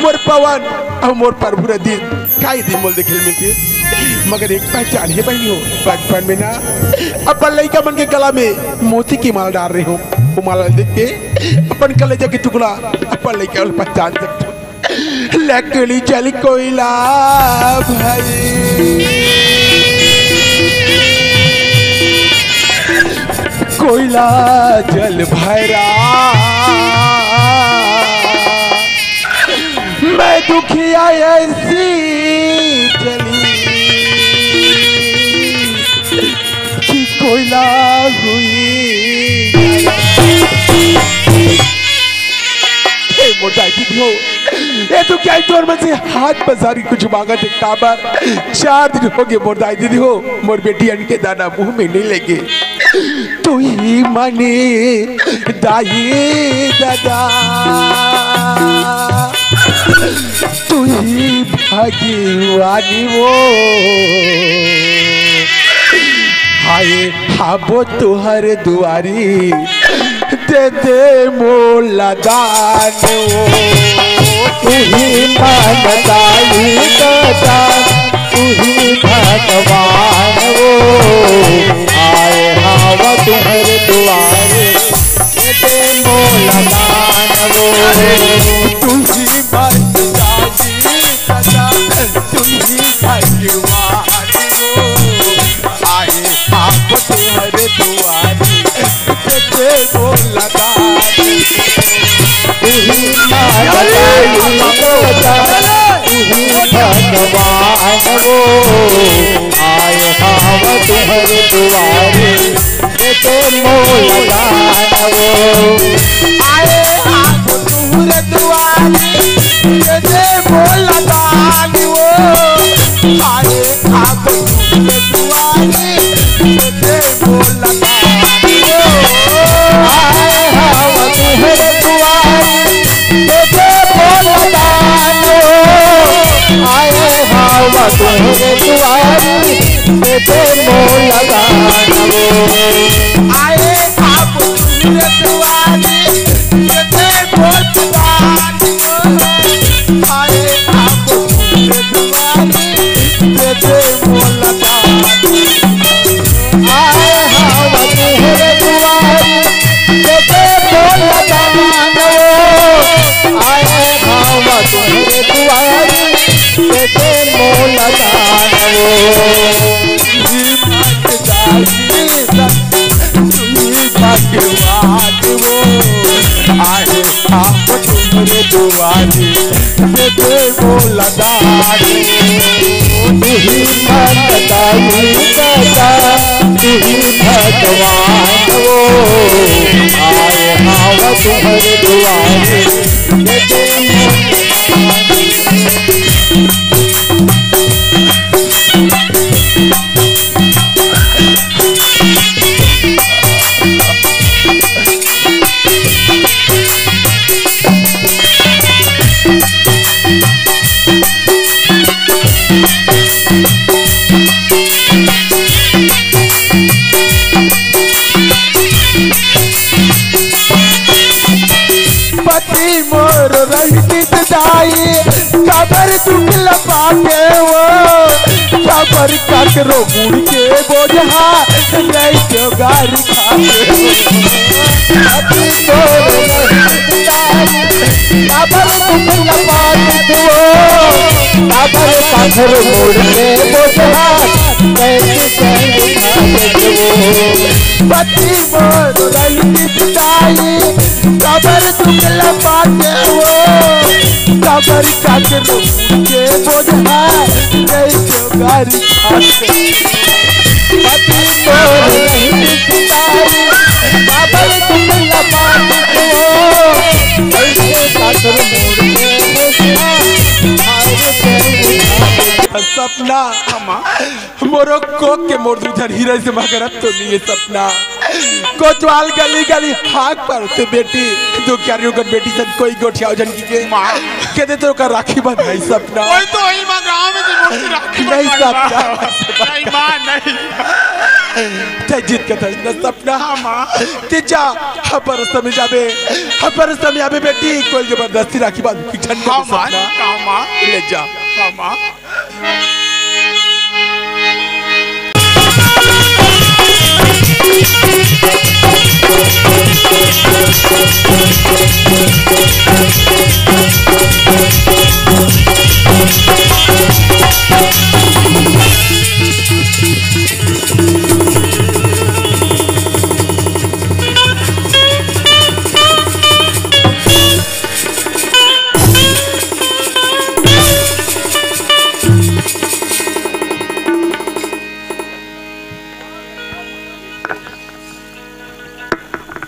मोर पवन अउ मोर प्रभु रहितिस, का ये दिन मोला देखे ल मिलतिस?" मगर एक पहचान हे बहिनी हो, बचपन में ना अपन लइका मन के गला में मोती के माला डाल रहे हो, वो माला देख के अपन कलेजा के टुकड़ा, अपन लइका ल पहचान सकथों। लकड़ी जल कोइला भाई, कोइला जल भैरा, मैं दुखिया ऐसी जली कि कोइला हुई। ए मोर दाई दीदी हो, ए तो का तोर मन से हाथ पसार के कुछ मांगत हे काबर? चार दिन हो गे मोर दाई दीदी हो, मोर बेटी अन्न के दाना मुंह में नइ लेगे। तुही माने दाई ददा, तुही भगवानी वो। हाय हाबो तुहर दुआरी, दे दे मोला दान वो। तुही माने दाई ददा, तुही भगवान वो। आए हाव तुहर दुआरी, दे दे मोला दान वो। तुही माने दाई ददा, तुही भगवान वो। आए हाव तुहर दुआरी, दे दे मोला दान। तुही माने दाई ददा, तुही भगवान वो। आए हाव तुहर दुआरी, दे दे मोला दान वो। आए हाव तुहर दुआरी, दे दे मोला दान वो। आए हाव तुहर दुआरी, दे दे मोला दान वो। आए हाव तुहर दुआरी, दे दे मोला दान वो। आए हाव तुहर दुआरी, दे दे मोला दान वो। आए हाव तुहर दुआरी, दे दे मोला दान वो। आए हाव तुहर दुआरी, दे दे मोला दान। आए हाव तुहर दुआरी, दे दे मोला दान वो। आए हाव तुहर दुआरी, दे दे मोला दान वो। तुही भगवान वो। आए हाव तुहर दुआरी, दे दे मोला दान। तुही माने दाई ददा, तुही भगवान वो। आए हाव तुहर दुआरी, दे दे मोला दान। पति मोर रहितिस दाई, काबर दुख ल पाके वो, काबर काकरो मुड़ के बोझा, रहितेंव गारी खाके वो। पति मोर रहितिस दाई, काबर दुख ल पाके वो, काबर काकरो मुड़ के बोझा, रहितेंव गारी खाके वो। पति मोर रहितिस दाई, काबर दुख ल पाके वो, काबर काकरो मुड़ के बोझा, रहितेंव गारी खाके। पति मोर रहितिस दाई, काबर दुख ल पाके वो, काकरो मुड़ के बोझा, रहितेंव गारी खाके। सपना और वो कोक के मोर दूधर हीरा से मगर अब तो नहीं है सपना। कोतवाल गली गली हाक पर ते बेटी, दुखियारी ओकर बेटी सन कोई गोठियाव झन कहिके। माँ। कहि दे तो ओकर राखी बंधाई सपना। कोई तो वही माँ गाँव में से मोर से राखी नहीं बंधवाई सपना। माँ। नहीं माँ, नहीं। ते जिद कथस न सपना। हाँ माँ। ते जा, हमर समय जाबे, हमर समय आबे बेटी, कोई जबरदस्ती राखी बांध के झन हाँ माँ, सपना। हाँ माँ। ले जा। हाँ माँ।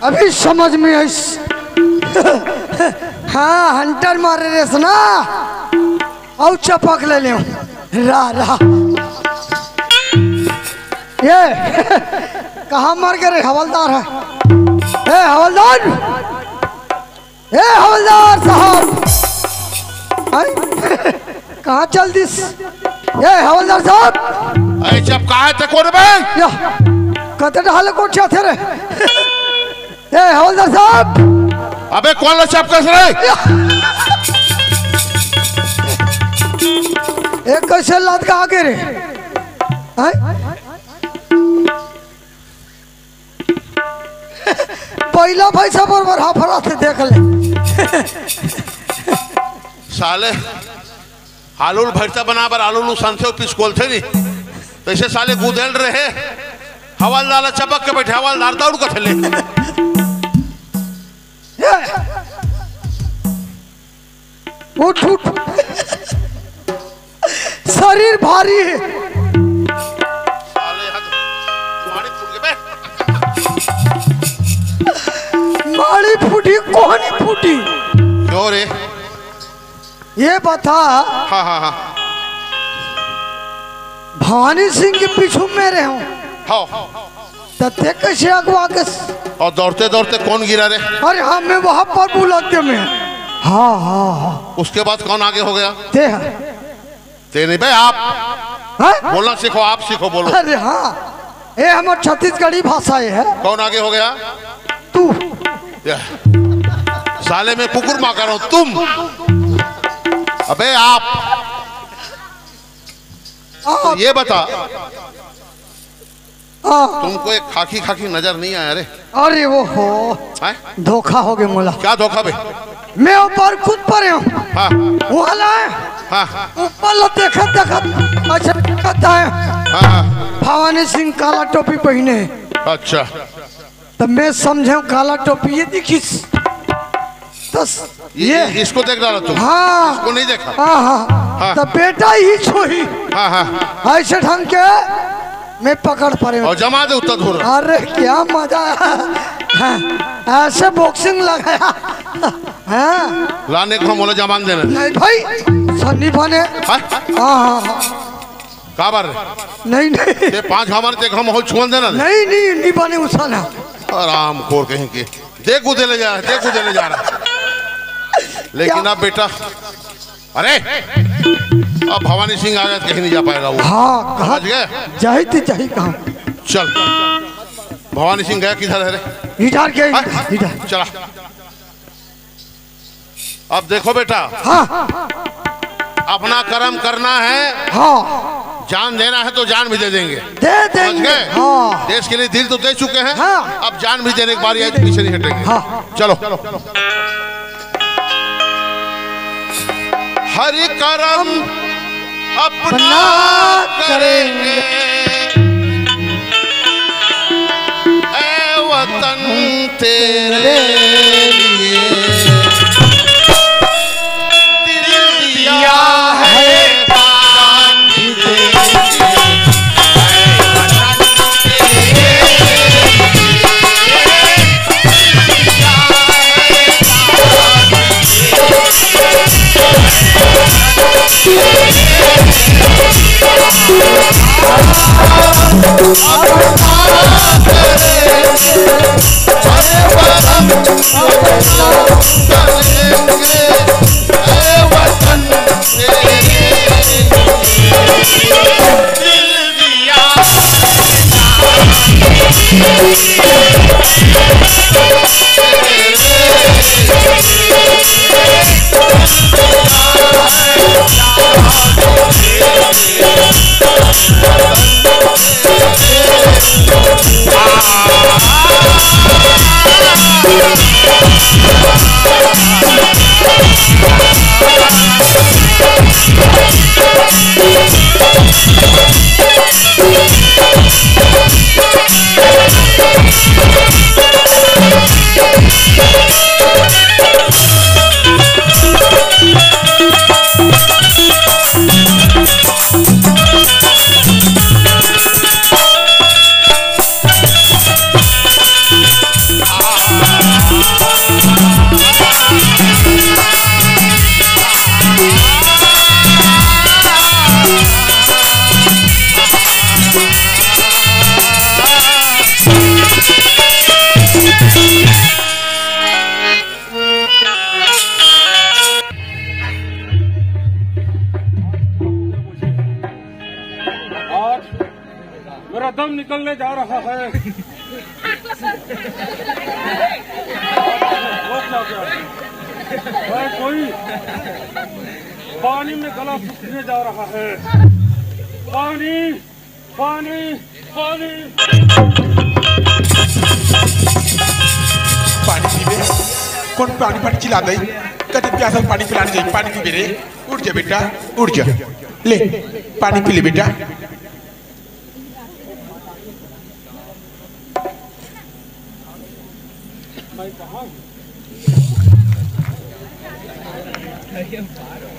अभी समझ में आइस। हाँ, हंटर मारे रेस ना, अउ चपक ले लेव। रा, रा। ये, कहाँ मर गे रे हवलदार ह? ए, हवलदार! ए हवलदार साहब, हैं? कहाँ चल दिस? ए हवलदार साहब, अरे चपकाए ते कोन बे? या, कते डहाले कोन चाहते रे? ए हवलदार साहब, अबे कोन ला चपकस रे? या। ए कइसे लटका के रे? हैं? पहिला भैंसा बरोबर हाफरा थे, देख ले। साले आलू ल भरता बना बर आलू ल संथे पिसकोलथे नहीं, तइसे साले गुदेल रहे। हवलदार ला चपक के बइठे, हवलदार दौड़ के थले। ये। उठ, उठ। शरीर भारी हे। साले हद, माड़ी फूट गे बे। माड़ी फूटी, कोहनी फूटी। क्यों रे? ये बता। हाँ, हाँ, हाँ। भवानी सिंह के पीछू में रहे हूँ। हाँ। त ते कइसे अगवा के स- और दौड़ते दौड़ते कौन गिरा रे? अरे हाँ, मैं वहाँ पर बुला के मैं। हाँ, हाँ, हाँ। उसके बाद कौन आगे हो गया? ते है। ते नहीं बे, आप। हाँ? बोलना सीखो, आप सीखो, बोलो। अरे हाँ, ये हमर छत्तीसगढ़ी भाषा ये है। कौन आगे हो गया? तू। या। साले मैं कुकुर माँ कर रहा हूँ, तुम। अबे आप। हाँ। तो ये बता, हाँ। तुमको एक खाकी खाकी नजर नहीं आया रे? अरे वो हो। हैं? धोखा हो गया मोला। क्या धोखा बे? मैं ऊपर कूद परे हूँ। हाँ। वहाँ लाए। हाँ। ऊपर ला देखत देखत अच्छा करता है। हाँ, हाँ। भवानी सिंह काला टोपी पहिने। अच्छा। त मैं समझे काला टोपी ये दिखिस। त ये, ये इसको देख डाला तुम? हाँ। इसको नहीं देखा? हाँ, हाँ। हाँ। त बेटा ही छोही। हाँ, हाँ। ऐसे ढंग के मैं पकड़ परे हूँ। और जमा दे उत्तर धुर। अरे क्या मजा आया। हाँ, ऐसे boxing लगाया। हाँ। लाने को मोला जमान देना। नहीं भाई, सन्नी बने। हाँ? हाँ, हाँ, हाँ। काबर? नहीं, नहीं। ते पाँच हमर ते हम हो छुअन देना। नहीं, नहीं, नहीं बने उसाना। आराम खोर कहीं के। देख कूदे ले जा रहा है, देख कूदे ले जा रहा है। लेकिन क्या? अब बेटा, अरे, अब भवानी सिंह आ गया तो कहीं नहीं जा पाएगा वो। हाँ, कहाँ समझ गए? जाही तो जाही कहाँ? चल, भवानी सिंह गया किधर है रे? इधर गया, हाँ? इधर। चला। अब देखो बेटा, हाँ। अपना कर्म करना है, हाँ। जान देना है तो जान भी दे देंगे। दे देंगे। समझ गए? हाँ। देश के लिए दिल तो दे चुके हैं, हाँ। अब जान भी देने की बारी आई तो पीछे नहीं हटेंगे। हाँ। चलो। हरि कर्म अपना अपना करेंगे। करेंगे। ऐ वतन तेरे लिए दिल दिया है जान भी दे दिए। ऐ वतन तेरे लिए दिल दिया है जान भी दे दिए। और मेरा दम निकलने जा रहा है। और क्या, क्या? मैं कोई पानी में गला सूखने जा रहा है। पानी, पानी, पानी। पानी पीबे? कौन पानी पानी चिल्ला दे? कति प्यासा पानी पिलाने जाए, पानी पीबे रे। उठ जा बेटा, उठ जा। ले, पानी पी ले बेटा।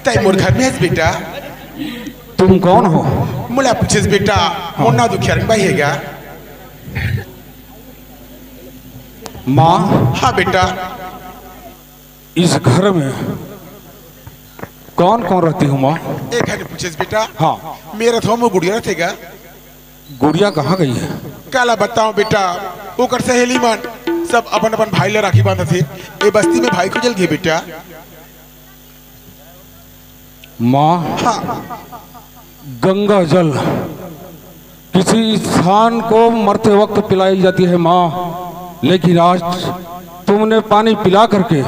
तै मोर घर में हस बेटा। तुम कौन हो? मोला पूछेस बेटा, हाँ। मोर नाम दुखियारन भाई हे गा। माँ। हाँ बेटा। इस घर में कौन कौन रहती हो माँ? ए घर पूछेस बेटा। हाँ। मेरा तो मोर गुड़िया रथे गा। गुड़िया कहाँ गई है? काला बताओ बेटा, ओकर सहेली मन सब अपन अपन भाई ला राखी बांधत हे। ए बस्ती में भाई खोजल गे बेटा। माँ, हाँ। गंगा जल किसी इंसान को मरते वक्त पिलाई जाती है माँ, लेकिन आज तुमने पानी पिला करके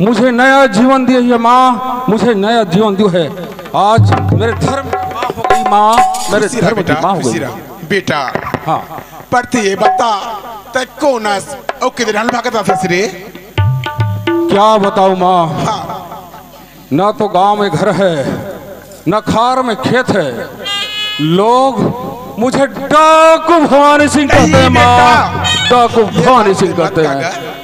मुझे नया जीवन दिया है माँ, मुझे नया जीवन दिया है। आज मेरे धर्म की माँ हो गई माँ, मेरे खुशी रहा धर्म की बेटा, माँ हो खुशी गई। रहा। बेटा, हाँ। पर तू ये बता, तै कौन अस, अउ किधर हल भागत आथस रे? क्या बताऊँ माँ? हाँ। ना तो गांव में घर है, ना खार में खेत है। लोग मुझे डाकू भवानी सिंह कहते हैं माँ, डाकू भवानी सिंह कहते हैं।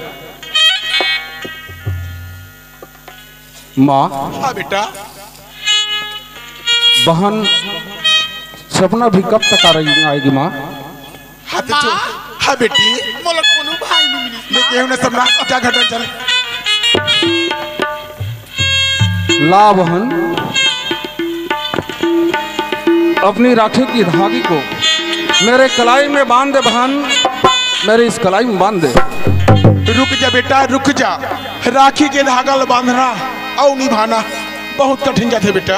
माँ। हाँ बेटा। बहन, सपना भी कब तक आ रही आएगी माँ? हाँ तो चुप। माँ। हाँ बेटी। मोला कोनो भाई नहीं मिलिस, मैं माँ। केहू ना सपना, जा घर में चल। ला बहन, अपनी राखी की धागी को मेरे कलाई में बांध दे बहन, मेरे इस कलाई में बांध दे। रुक जा बेटा, रुक जा। राखी के धागा ल बांधना अउ निभाना बहुत कठिन जाथे बेटा।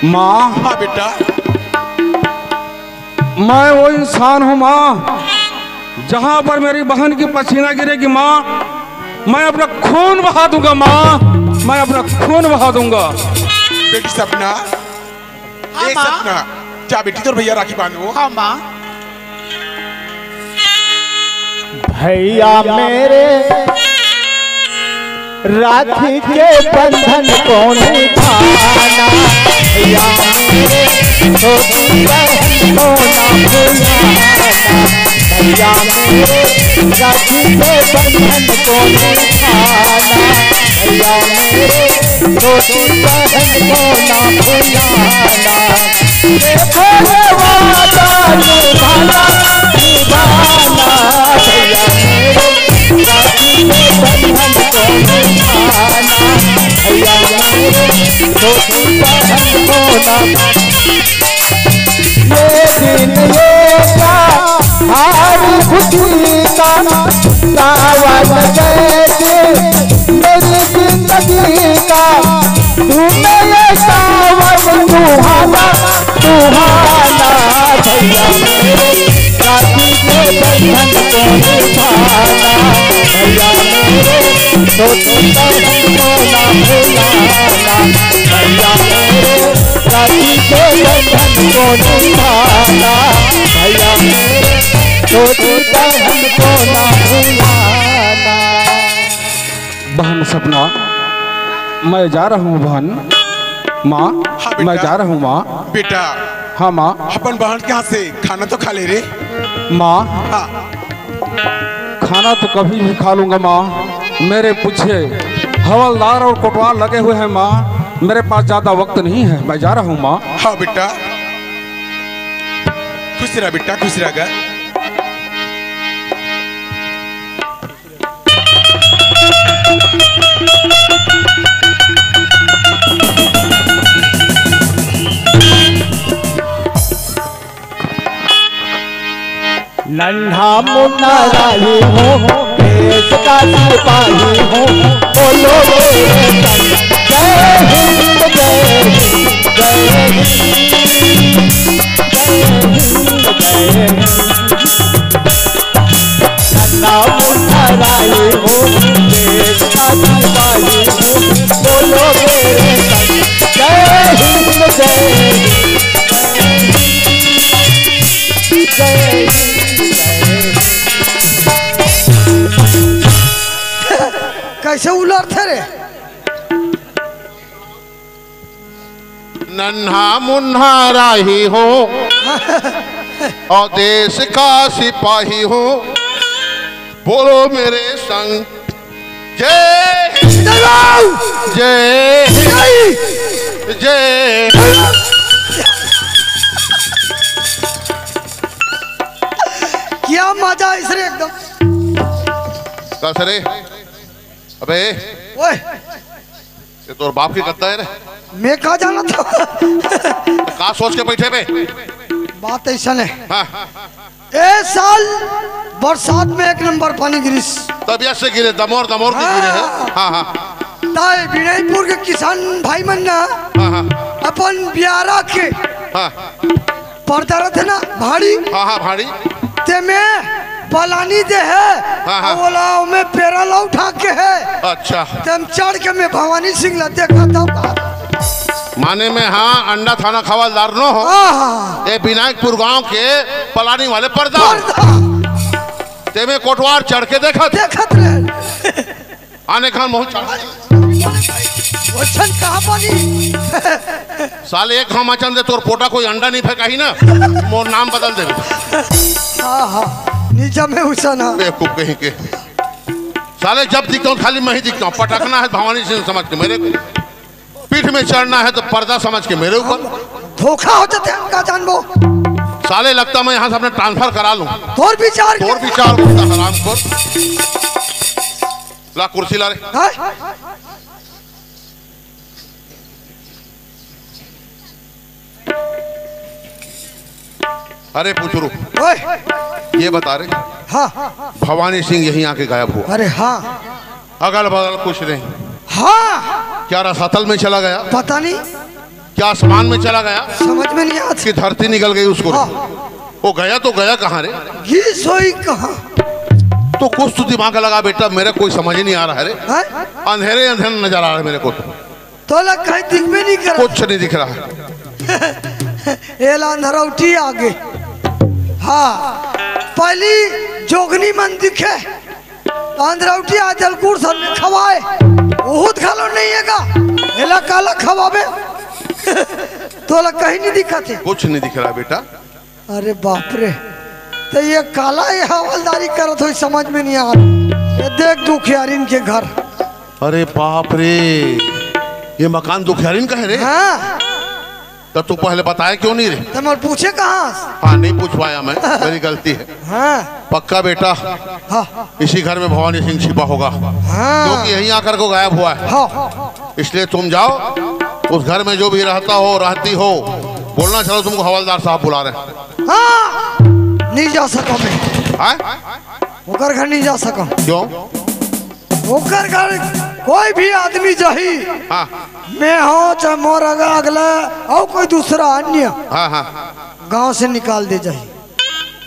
माँ। हाँ बेटा। मैं वो इंसान हूँ माँ, जहाँ पर मेरी बहन की पसीना गिरेगी माँ, मैं अपना खून बहा दूंगा माँ, मैं अपना खून बहा दूंगा। बेटी सपना, हाँ, ए माँ। सपना, जा बेटी, तोर भैया राखी बांधो। हाँ, माँ। भैया मेरे राखी के बंधन को निभाना, भैया मेरे छोटी बहन को ना भुलाना, भैया मेरे राखी के बंधन को निभाना, भैया मेरे छोटी बहन को ना भुलाना। देखो रे वादा निभाना, निभाना, भैया मेरे राखी के बंधन को निभाना, भैया मेरे छोटी बहन को ना। दिन ये का हाल खुशी का, सावन जैसे मेरी जिंदगी का, तूने ये सावन सुहाना, सुहाना भैया मेरे, राखी के बंधन को निभाना, भैया मेरे, छोटी बहन को ना भुलाना, भैया मेरे, राखी के बंधन को निभाना, भैया मेरे, छोटी बहन को ना भुलाना। बहन सपना, मैं जा रहा हूँ बहन। माँ, हाँ बेटा। मैं जा रहा हूँ माँ। बेटा, हाँ माँ। अपन बहन के हाथ से खाना तो खा ले रे। माँ, हाँ। खाना तो कभी भी खा लूंगा माँ। मेरे पीछे हवलदार और कोटवार लगे हुए हैं माँ। मेरे पास ज्यादा वक्त नहीं है, मैं जा रहा हूँ माँ। हाँ बेटा, खुश रह बेटा, खुश रह गा। नन्हा मुन्ना राही हूँ, देश का सिपाही हूँ, बोलो मेरे संग, जय हिंद, जय हिंद, जय हिंद, जय हिंद, जय हिंद। नन्हा मुन्ना राही हूँ, देश का सिपाही हूँ, बोलो मेरे संग, जय हिंद, जय हिंद, जय हिंद, जय हिंद। कैसे उलरथे रे? नन्हा मुन्हा राही हूँ और देश का सिपाही हूँ। बोलो मेरे संग, जय हिंद, जय राम। जय हिंद, जय। जय। क्या मजा है सर एकदम। कस रे? अबे, ओए। ये तोर बाप के गद्दा है रे। मैं का जाना था? का सोच के बैठे बे? बात ऐसा नहीं। हाँ। ए साल बरसात में एक नंबर पानी गिरिस। तब ऐसे गिरे, दमोर दमोर के गिरे है। हाँ। हाँ, हाँ। ताए विनयपुर के किसान भाई मन ना हाँ, हाँ। अपन बियारा के हाँ। पर्दा रथे ना, भाड़ी। हाँ, हाँ, भाड़ी। तेमे पलानी दे हे। हाँ, हाँ। ओला ओमे पेरा ला उठा के हे। अच्छा। तेम चढ़ के मैं भवानी सिंह ला देखा था। माने में हाँ, अंडा थाना खवालदार नो हो। हाँ, हाँ। ए विनायकपुर गांव के पलानी वाले पर्दा। पर्दा। तेमे कोटवार चढ़ के देखत। देखत रहे। आने खान बहुत चढ़। वचन कहाँ पानी? साले एक घाम अचन दे तोर पोटा कोई अंडा नहीं फेंका ही ना, मोर नाम बदल दे। हाँ, हाँ, निजा में उसा ना। बेवकूफ कहीं के। साले जब दिखता हूँ खाली मैं ही दिखता हूँ। पटकना है भवानी सिंह समझ के मेरे को, पीठ में चढ़ना है तो पर्दा समझ के मेरे ऊपर। धोखा हो जाते हैं, का जानबो। साले लगता मैं यहाँ से अपना ट्रांसफर करा लूँ। तोर विचार तोर विचार करता हराम खोर। ला कुर्सी ला रे। हाँ? अरे पुचरू, ओए। ये बता रे, हाँ। भवानी सिंह यहीं आके गायब हुआ। अरे हाँ। अगल बगल कुछ नहीं। हाँ। क्या रसातल में चला गया? पता नहीं। क्या आसमान में चला गया? समझ में नहीं आता। कि धरती निगल गई उसको? हाँ। वो गया तो गया कहाँ रे? गी सोई कहाँ? तो कुछ तो दिमाग लगा बेटा, मेरे कोई समझ ही नहीं आ रहा है रे। हैं? अंधेरे अंधेरे नजर आ रहा है मेरे को तो। तोला कहीं दिख में नहीं करा। कुछ नहीं दिख रहा है। एला अंधरौटी आगे। हाँ, पहली जोगनी मन दिखे, अंधरौटी आ जलकूर सब में खवाए, बहुत घलो नहीं है का? एला काला खवाबे? तोला कहीं नहीं दिखत हे। कुछ नहीं दिख रहा बेटा। अरे बाप रे, तो ये काला ये हवलदारी करत होई, समझ में नहीं आ रहा। ये देख दुखियारिन के घर। अरे बाप रे, ये मकान दुखियारिन का है रे? हाँ। तो तू पहले बताया क्यों नहीं रे? तो मैं पूछे कहाँ? हाँ, नहीं पूछ पाया मैं, मेरी गलती है। हाँ। पक्का बेटा, हाँ। इसी घर में भवानी सिंह छिपा होगा, हाँ। क्योंकि यहीं आकर को गायब हुआ है। हाँ। इसलिए तुम जाओ, उस घर में जो भी रहता हो, रहती हो, बोलना, चलो तुमको हवलदार साहब बुला रहे हैं। हाँ, नहीं जा सका मैं। हाँ? ओकर घर नहीं जा सका। क्यों? ओकर घर कोई भी आदमी जाही, हाँ। मैं हो चाहे मोर अगला, अगला और कोई दूसरा अन्य, हाँ, हाँ। गांव से निकाल दे जाही।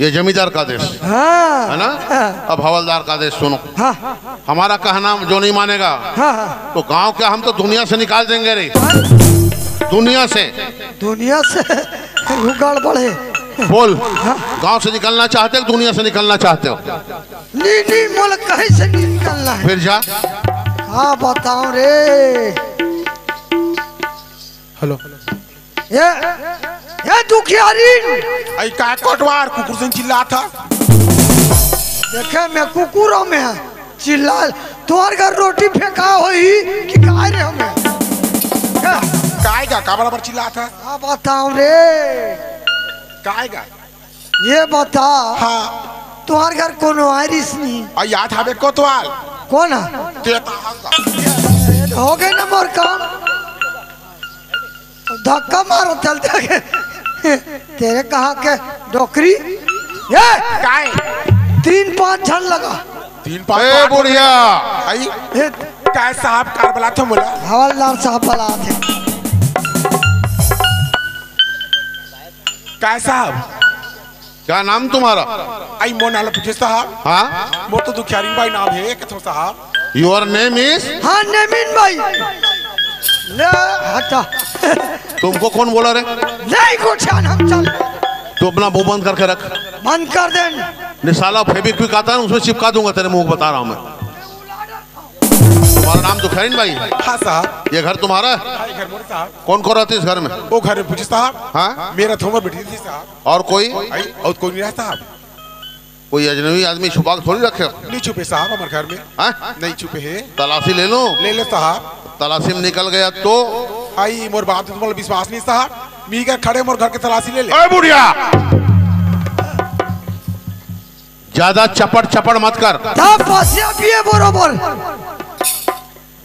ये जमींदार का आदेश, हाँ। है ना? हाँ। अब हवलदार का आदेश सुनो। हाँ। हमारा कहना जो नहीं मानेगा, हाँ, हाँ। तो गांव के हम तो दुनिया से निकाल देंगे रे। हाँ। दुनिया से। दुनिया से वो गड़बड़ है। बोल, हाँ। गांव से निकलना चाहते हो, दुनिया से निकलना चाहते हो? नहीं, नहीं, मोला कहीं से नहीं निकलना है। फिर जा। हाँ, बताओ रे। हेलो। ए, ए दुखियारी। आई का कोटवार कुकुर से चिल्लात हे? देखे मैं कुकुरों में है, चिल्ला। तोहर घर रोटी फेंका होई कि काय रे हमें? ए, काय का, का बराबर चिल्लात हे? का बताओ रे। काय का? ये बता। हाँ। तोहर घर कोनो आय रिहिस नहीं? आ याद हवे कोतवाल। कौन है? ते तो हंगा। हो गए ना मोर काम। धक्का मारो चलते के। तेरे कहाँ के डोकरी? ये काय? तीन पांच झन लगा। तीन पांच ए बुढ़िया। आई। ए, काय साहब कार बलात हो मोला? हवलदार साहब बलात हे। काय साहब? क्या नाम तुम्हारा? आई मोर नाम पूछे साहब। हाँ? मोर तो दुखियारिन बाई नाम है, कथो साहब। Your name is? हाँ, नेमिन बाई। ले, हटा। तुमको कौन बोला रे? नहीं कुछ, हम चल। तू अपना मुंह बंद करके रख। बंद कर दे। निशाला Fevikwik आता है ना, उसमें चिपका दूंगा तेरे मुंह को, बता रहा हूँ मैं। तुम्हारा नाम दुखियारिन बाई? हाँ साहब। ये घर तुम्हारा है? हाँ, ये घर मोर साहब। कौन कौन रहते इस घर में? वो घर में पूछे साहब। हाँ? मेरा थोमर बेटी थी साहब। और कोई? आई, और कोई नहीं रहा साहब। कोई अजनबी आदमी छुपा के थोड़ी रखे हो? नहीं छुपे साहब हमारे घर में। हाँ? नहीं छुपे है। तलाशी ले लो। ले लो साहब। तलाशी में निकल गया तो? आई मोर बात तुम्हारा विश्वास नहीं साहब। मी का खड़े मोर घर के तलाशी ले ले। ए बुढ़िया, ज्यादा चपड़ चपड़ मत कर। तपस्या पिए बरोबर।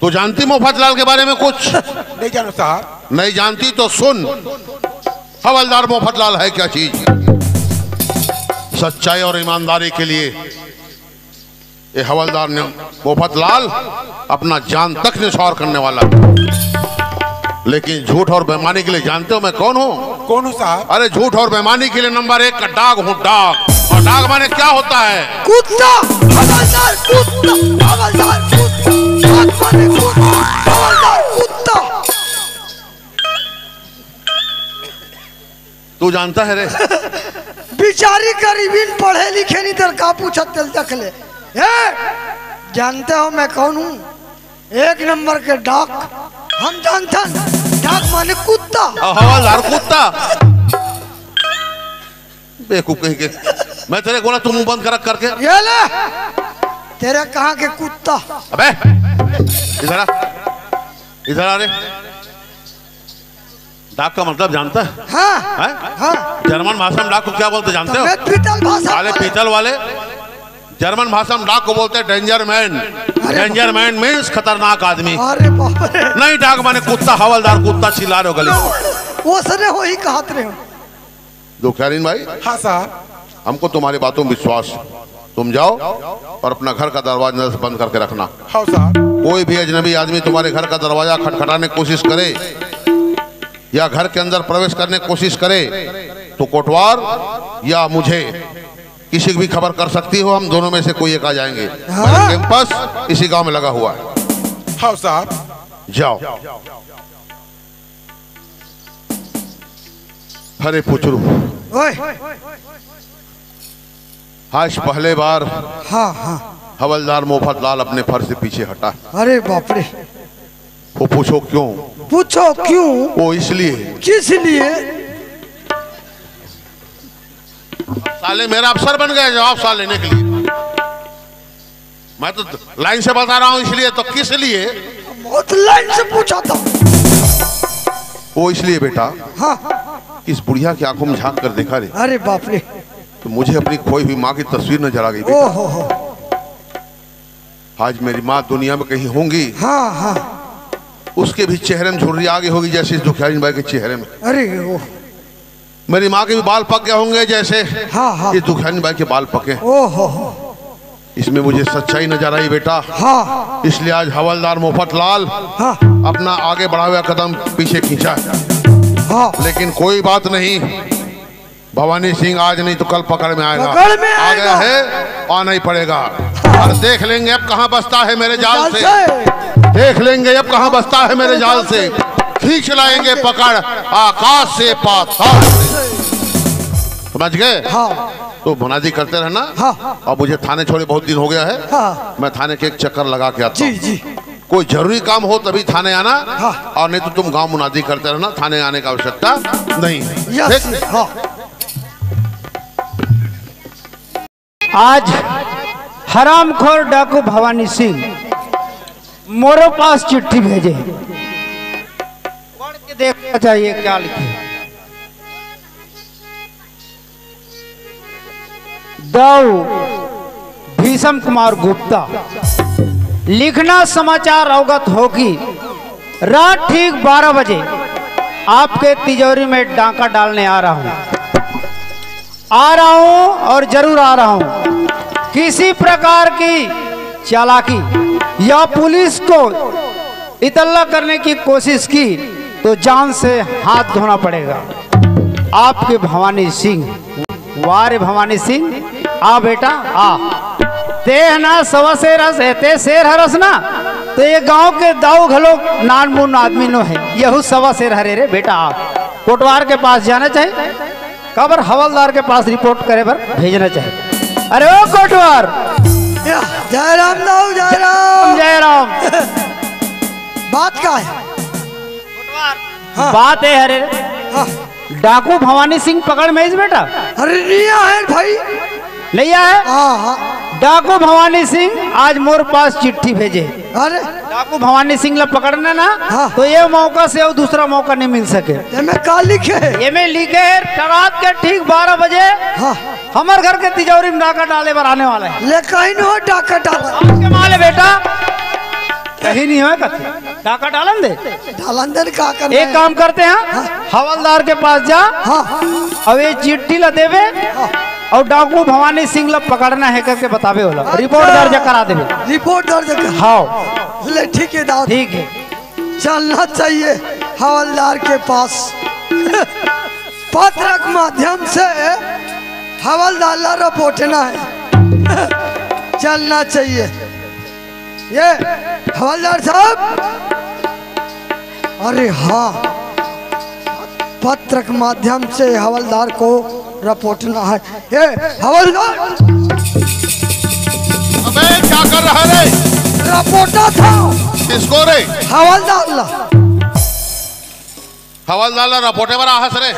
तू जानती मोफतलाल के बारे में कुछ? नहीं जानो साहब। नहीं जानती तो सुन, हवलदार मोफतलाल है क्या चीज। सच्चाई और ईमानदारी के लिए ये हवलदार ने, मोफतलाल अपना जान तक निछावर करने वाला है। लेकिन झूठ और बेईमानी के लिए जानते हो मैं कौन हूँ? कौन हूँ साहब? अरे झूठ और बेईमानी के लिए नंबर एक का डाग हूँ, डाग। और डाग माने क्या होता है? कुत्ता, हवलदार कुत्ता, हवलदार कुत्ता, डाग माने कुत्ता, हवलदार कुत्ता। तू जानता है रे? बिचारी गरीबिन पढ़े लिखे नहीं तर का पूछत तेल तक ले। ए, जानते हो मैं कौन हूँ? एक नंबर के डाक। हम जानथन, डाक माने कुत्ता। और हवलदार कुत्ता। बेवकूफ कहीं के। मैं तेरे को बोला तू मुंह बंद कर करके। ये ले, तेरे कहाँ के कुत्ता? अबे, इधर आ, इधर आ रे। डाक का मतलब जानता है? हाँ, हैं? हाँ। जर्मन भाषा में डाक को क्या बोलते जानते हो? मैं पीतल भाषा साले बोले। पीतल वाले। जर्मन भाषा में डाक को बोलते हैं डेंजर मैन। अरे डेंजर मैन मीन्स खतरनाक आदमी। अरे बाप रे। नहीं, डाक माने कुत्ता, हवलदार कुत्ता चिल्ला रहे हो गली में। वो सने हो ही कहत रहे हो। दुखियारिन भाई, हाँ साहब। हमको तुम्हारी बातों में विश्वास है। तुम जाओ और अपना घर का दरवाजा अंदर से बंद करके रखना। हाँ साहब। कोई भी अजनबी आदमी तुम्हारे घर का दरवाजा खटखटाने की कोशिश करे या घर के अंदर प्रवेश करने की कोशिश करे तो कोटवार या मुझे किसी की भी खबर कर सकती हो, हम दोनों में से कोई एक आ जाएंगे। हाँ। मेरा कैंपस इसी गांव में लगा हुआ है। हाँ साहब। जाओ। अरे पुचरू, ओए। आज पहले बार हाँ, हाँ। हवलदार मोफतलाल अपने फर्ज से पीछे हटा। अरे बाप रे। वो पूछो क्यों? पूछो क्यों? वो इसलिए। किस लिए? साले मेरा अफसर बन गया जवाब सवाल लेने के लिए। मैं तो लाइन से बता रहा हूँ, इसलिए तो किस लिए? बहुत लाइन से पूछा था। वो इसलिए बेटा, हाँ। कि इस बुढ़िया की आंखों में झांक कर देखा रे, अरे बाप रे। तो मुझे अपनी खोई हुई माँ की तस्वीर नजर आ गई बेटा। ओहो हो। आज मेरी माँ दुनिया में कहीं होंगी, हाँ, हाँ। उसके भी चेहरे में झुर्री आ गई होगी जैसे इस दुखियारिन बाई के चेहरे में। अरे ओह। मेरी माँ के भी बाल पक गए होंगे जैसे हाँ, हाँ। ये दुखियानी बाई के बाल पके। ओहो। इसमें मुझे सच्चाई नजर आई बेटा। हाँ। इसलिए आज हवलदार मोफत लाल हाँ। अपना आगे बढ़ा हुआ कदम पीछे खींचा है। हाँ। लेकिन कोई बात नहीं, भवानी सिंह आज नहीं तो कल पकड़ में आएगा। पकड़ में आ गया आएगा। है, आना ही पड़ेगा। और देख लेंगे अब कहाँ बसता है मेरे जाल जाल से। से। देख लेंगे अब कहाँ बसता है मेरे जाल से। खींच लाएंगे पकड़ आकाश से पाताल से। समझ गए? हाँ। तो मुनादी करते रहना। हाँ। अब मुझे थाने छोड़े बहुत दिन हो गया है। हाँ। मैं थाने के एक चक्कर लगा के आता जी, हूँ। जी। कोई जरूरी काम हो तभी थाने आना। हाँ। और नहीं तो तुम गांव मुनादी करते रहना, थाने आने का आवश्यकता नहीं है। यस। ठीक? हाँ। आज हरामखोर डाकू भवानी सिंह मोरे पास चिट्ठी भेजे। पढ़ के देखना चाहिए क्या लिखे। दौ भीषम कुमार गुप्ता लिखना समाचार अवगत हो कि रात ठीक बारह बजे आपके तिजोरी में डाका डालने आ रहा हूँ। आ रहा हूँ और जरूर आ रहा हूँ। किसी प्रकार की चालाकी या पुलिस को इतला करने की कोशिश की तो जान से हाथ धोना पड़ेगा। आपके भवानी सिंह। वाह रे भवानी सिंह, आ बेटा आ। तें ह ना सवा शेर हस, तें शेर हरस ना, तो ये गांव के दऊ घलो नानमुन आदमी नो हे, यहू सवा शेर हरे रे बेटा आ। कोटवार के पास जाना चाहिए, काबर हवलदार के पास रिपोर्ट करे बर भेजना चाहिए। अरे ओ कोटवार। या, जय राम दाऊ, जय राम। जय राम। बात का है? हाँ। बात ए हरे, हाँ। डाकू भवानी सिंह पकड़ में इस बेटा। अरे नहीं आए भाई। नहीं आए? हाँ, हाँ। डाकू भवानी सिंह आज मोर पास चिट्ठी भेजे। अरे डाकू भवानी सिंह ला पकड़ना ना, हाँ। तो ये मौका से और दूसरा मौका नहीं मिल सके। एमे का लिखे है? एमे लिखे हे, रात के ठीक बारह बजे हाँ। हमर घर के तिजोरी में डाका डाले बर आने वाला है। ले कहीं नहीं हो डाका डाला। आपके माले बेटा, कहीं नहीं होय कथे। डाका डालन दे। डालन दे का करना एक है? काम करते हैं, हवलदार के पास जा हाँ। और ये चिट्ठी ला देवे और डाकू भवानी सिंह ला पकड़ना है करके बतावे होला, रिपोर्ट दर्ज करा देवे। रिपोर्ट दर्ज कर। हाँ। ले ठीक है दाऊ। ठीक है। चलना चाहिए हवलदार के पास। पत्र के माध्यम से हवलदार ला रिपोर्ट ना है। चलना चाहिए। ये हवलदार साहब, अरे हाँ, पत्र के माध्यम से हवलदार को रिपोर्ट ना है। ये हवलदार। अबे क्या कर रहा है रे? रिपोर्टर था। किसको रे? हवलदार ला। हवलदार ला रिपोर्टे बर आहस रे।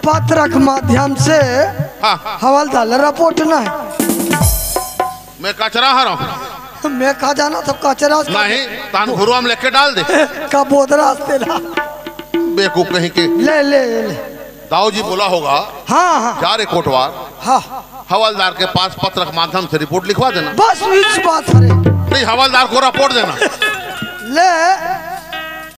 पत्र के माध्यम से हाँ। हवलदार ला रिपोर्ट ना है। मैं कचरा हरंव। मैं कहा जाना था कचरा से नहीं, तान घुरुआ में लेके डाल दे। का बोदरा से तेरा। बेवकूफ कहीं के। ले ले ले। दाऊ जी बोला होगा, हाँ हाँ जा रे कोटवार, हाँ। हवलदार के पास पत्र के माध्यम से रिपोर्ट लिखवा देना। बस इस बात है। नहीं, हवलदार को रिपोर्ट देना। ले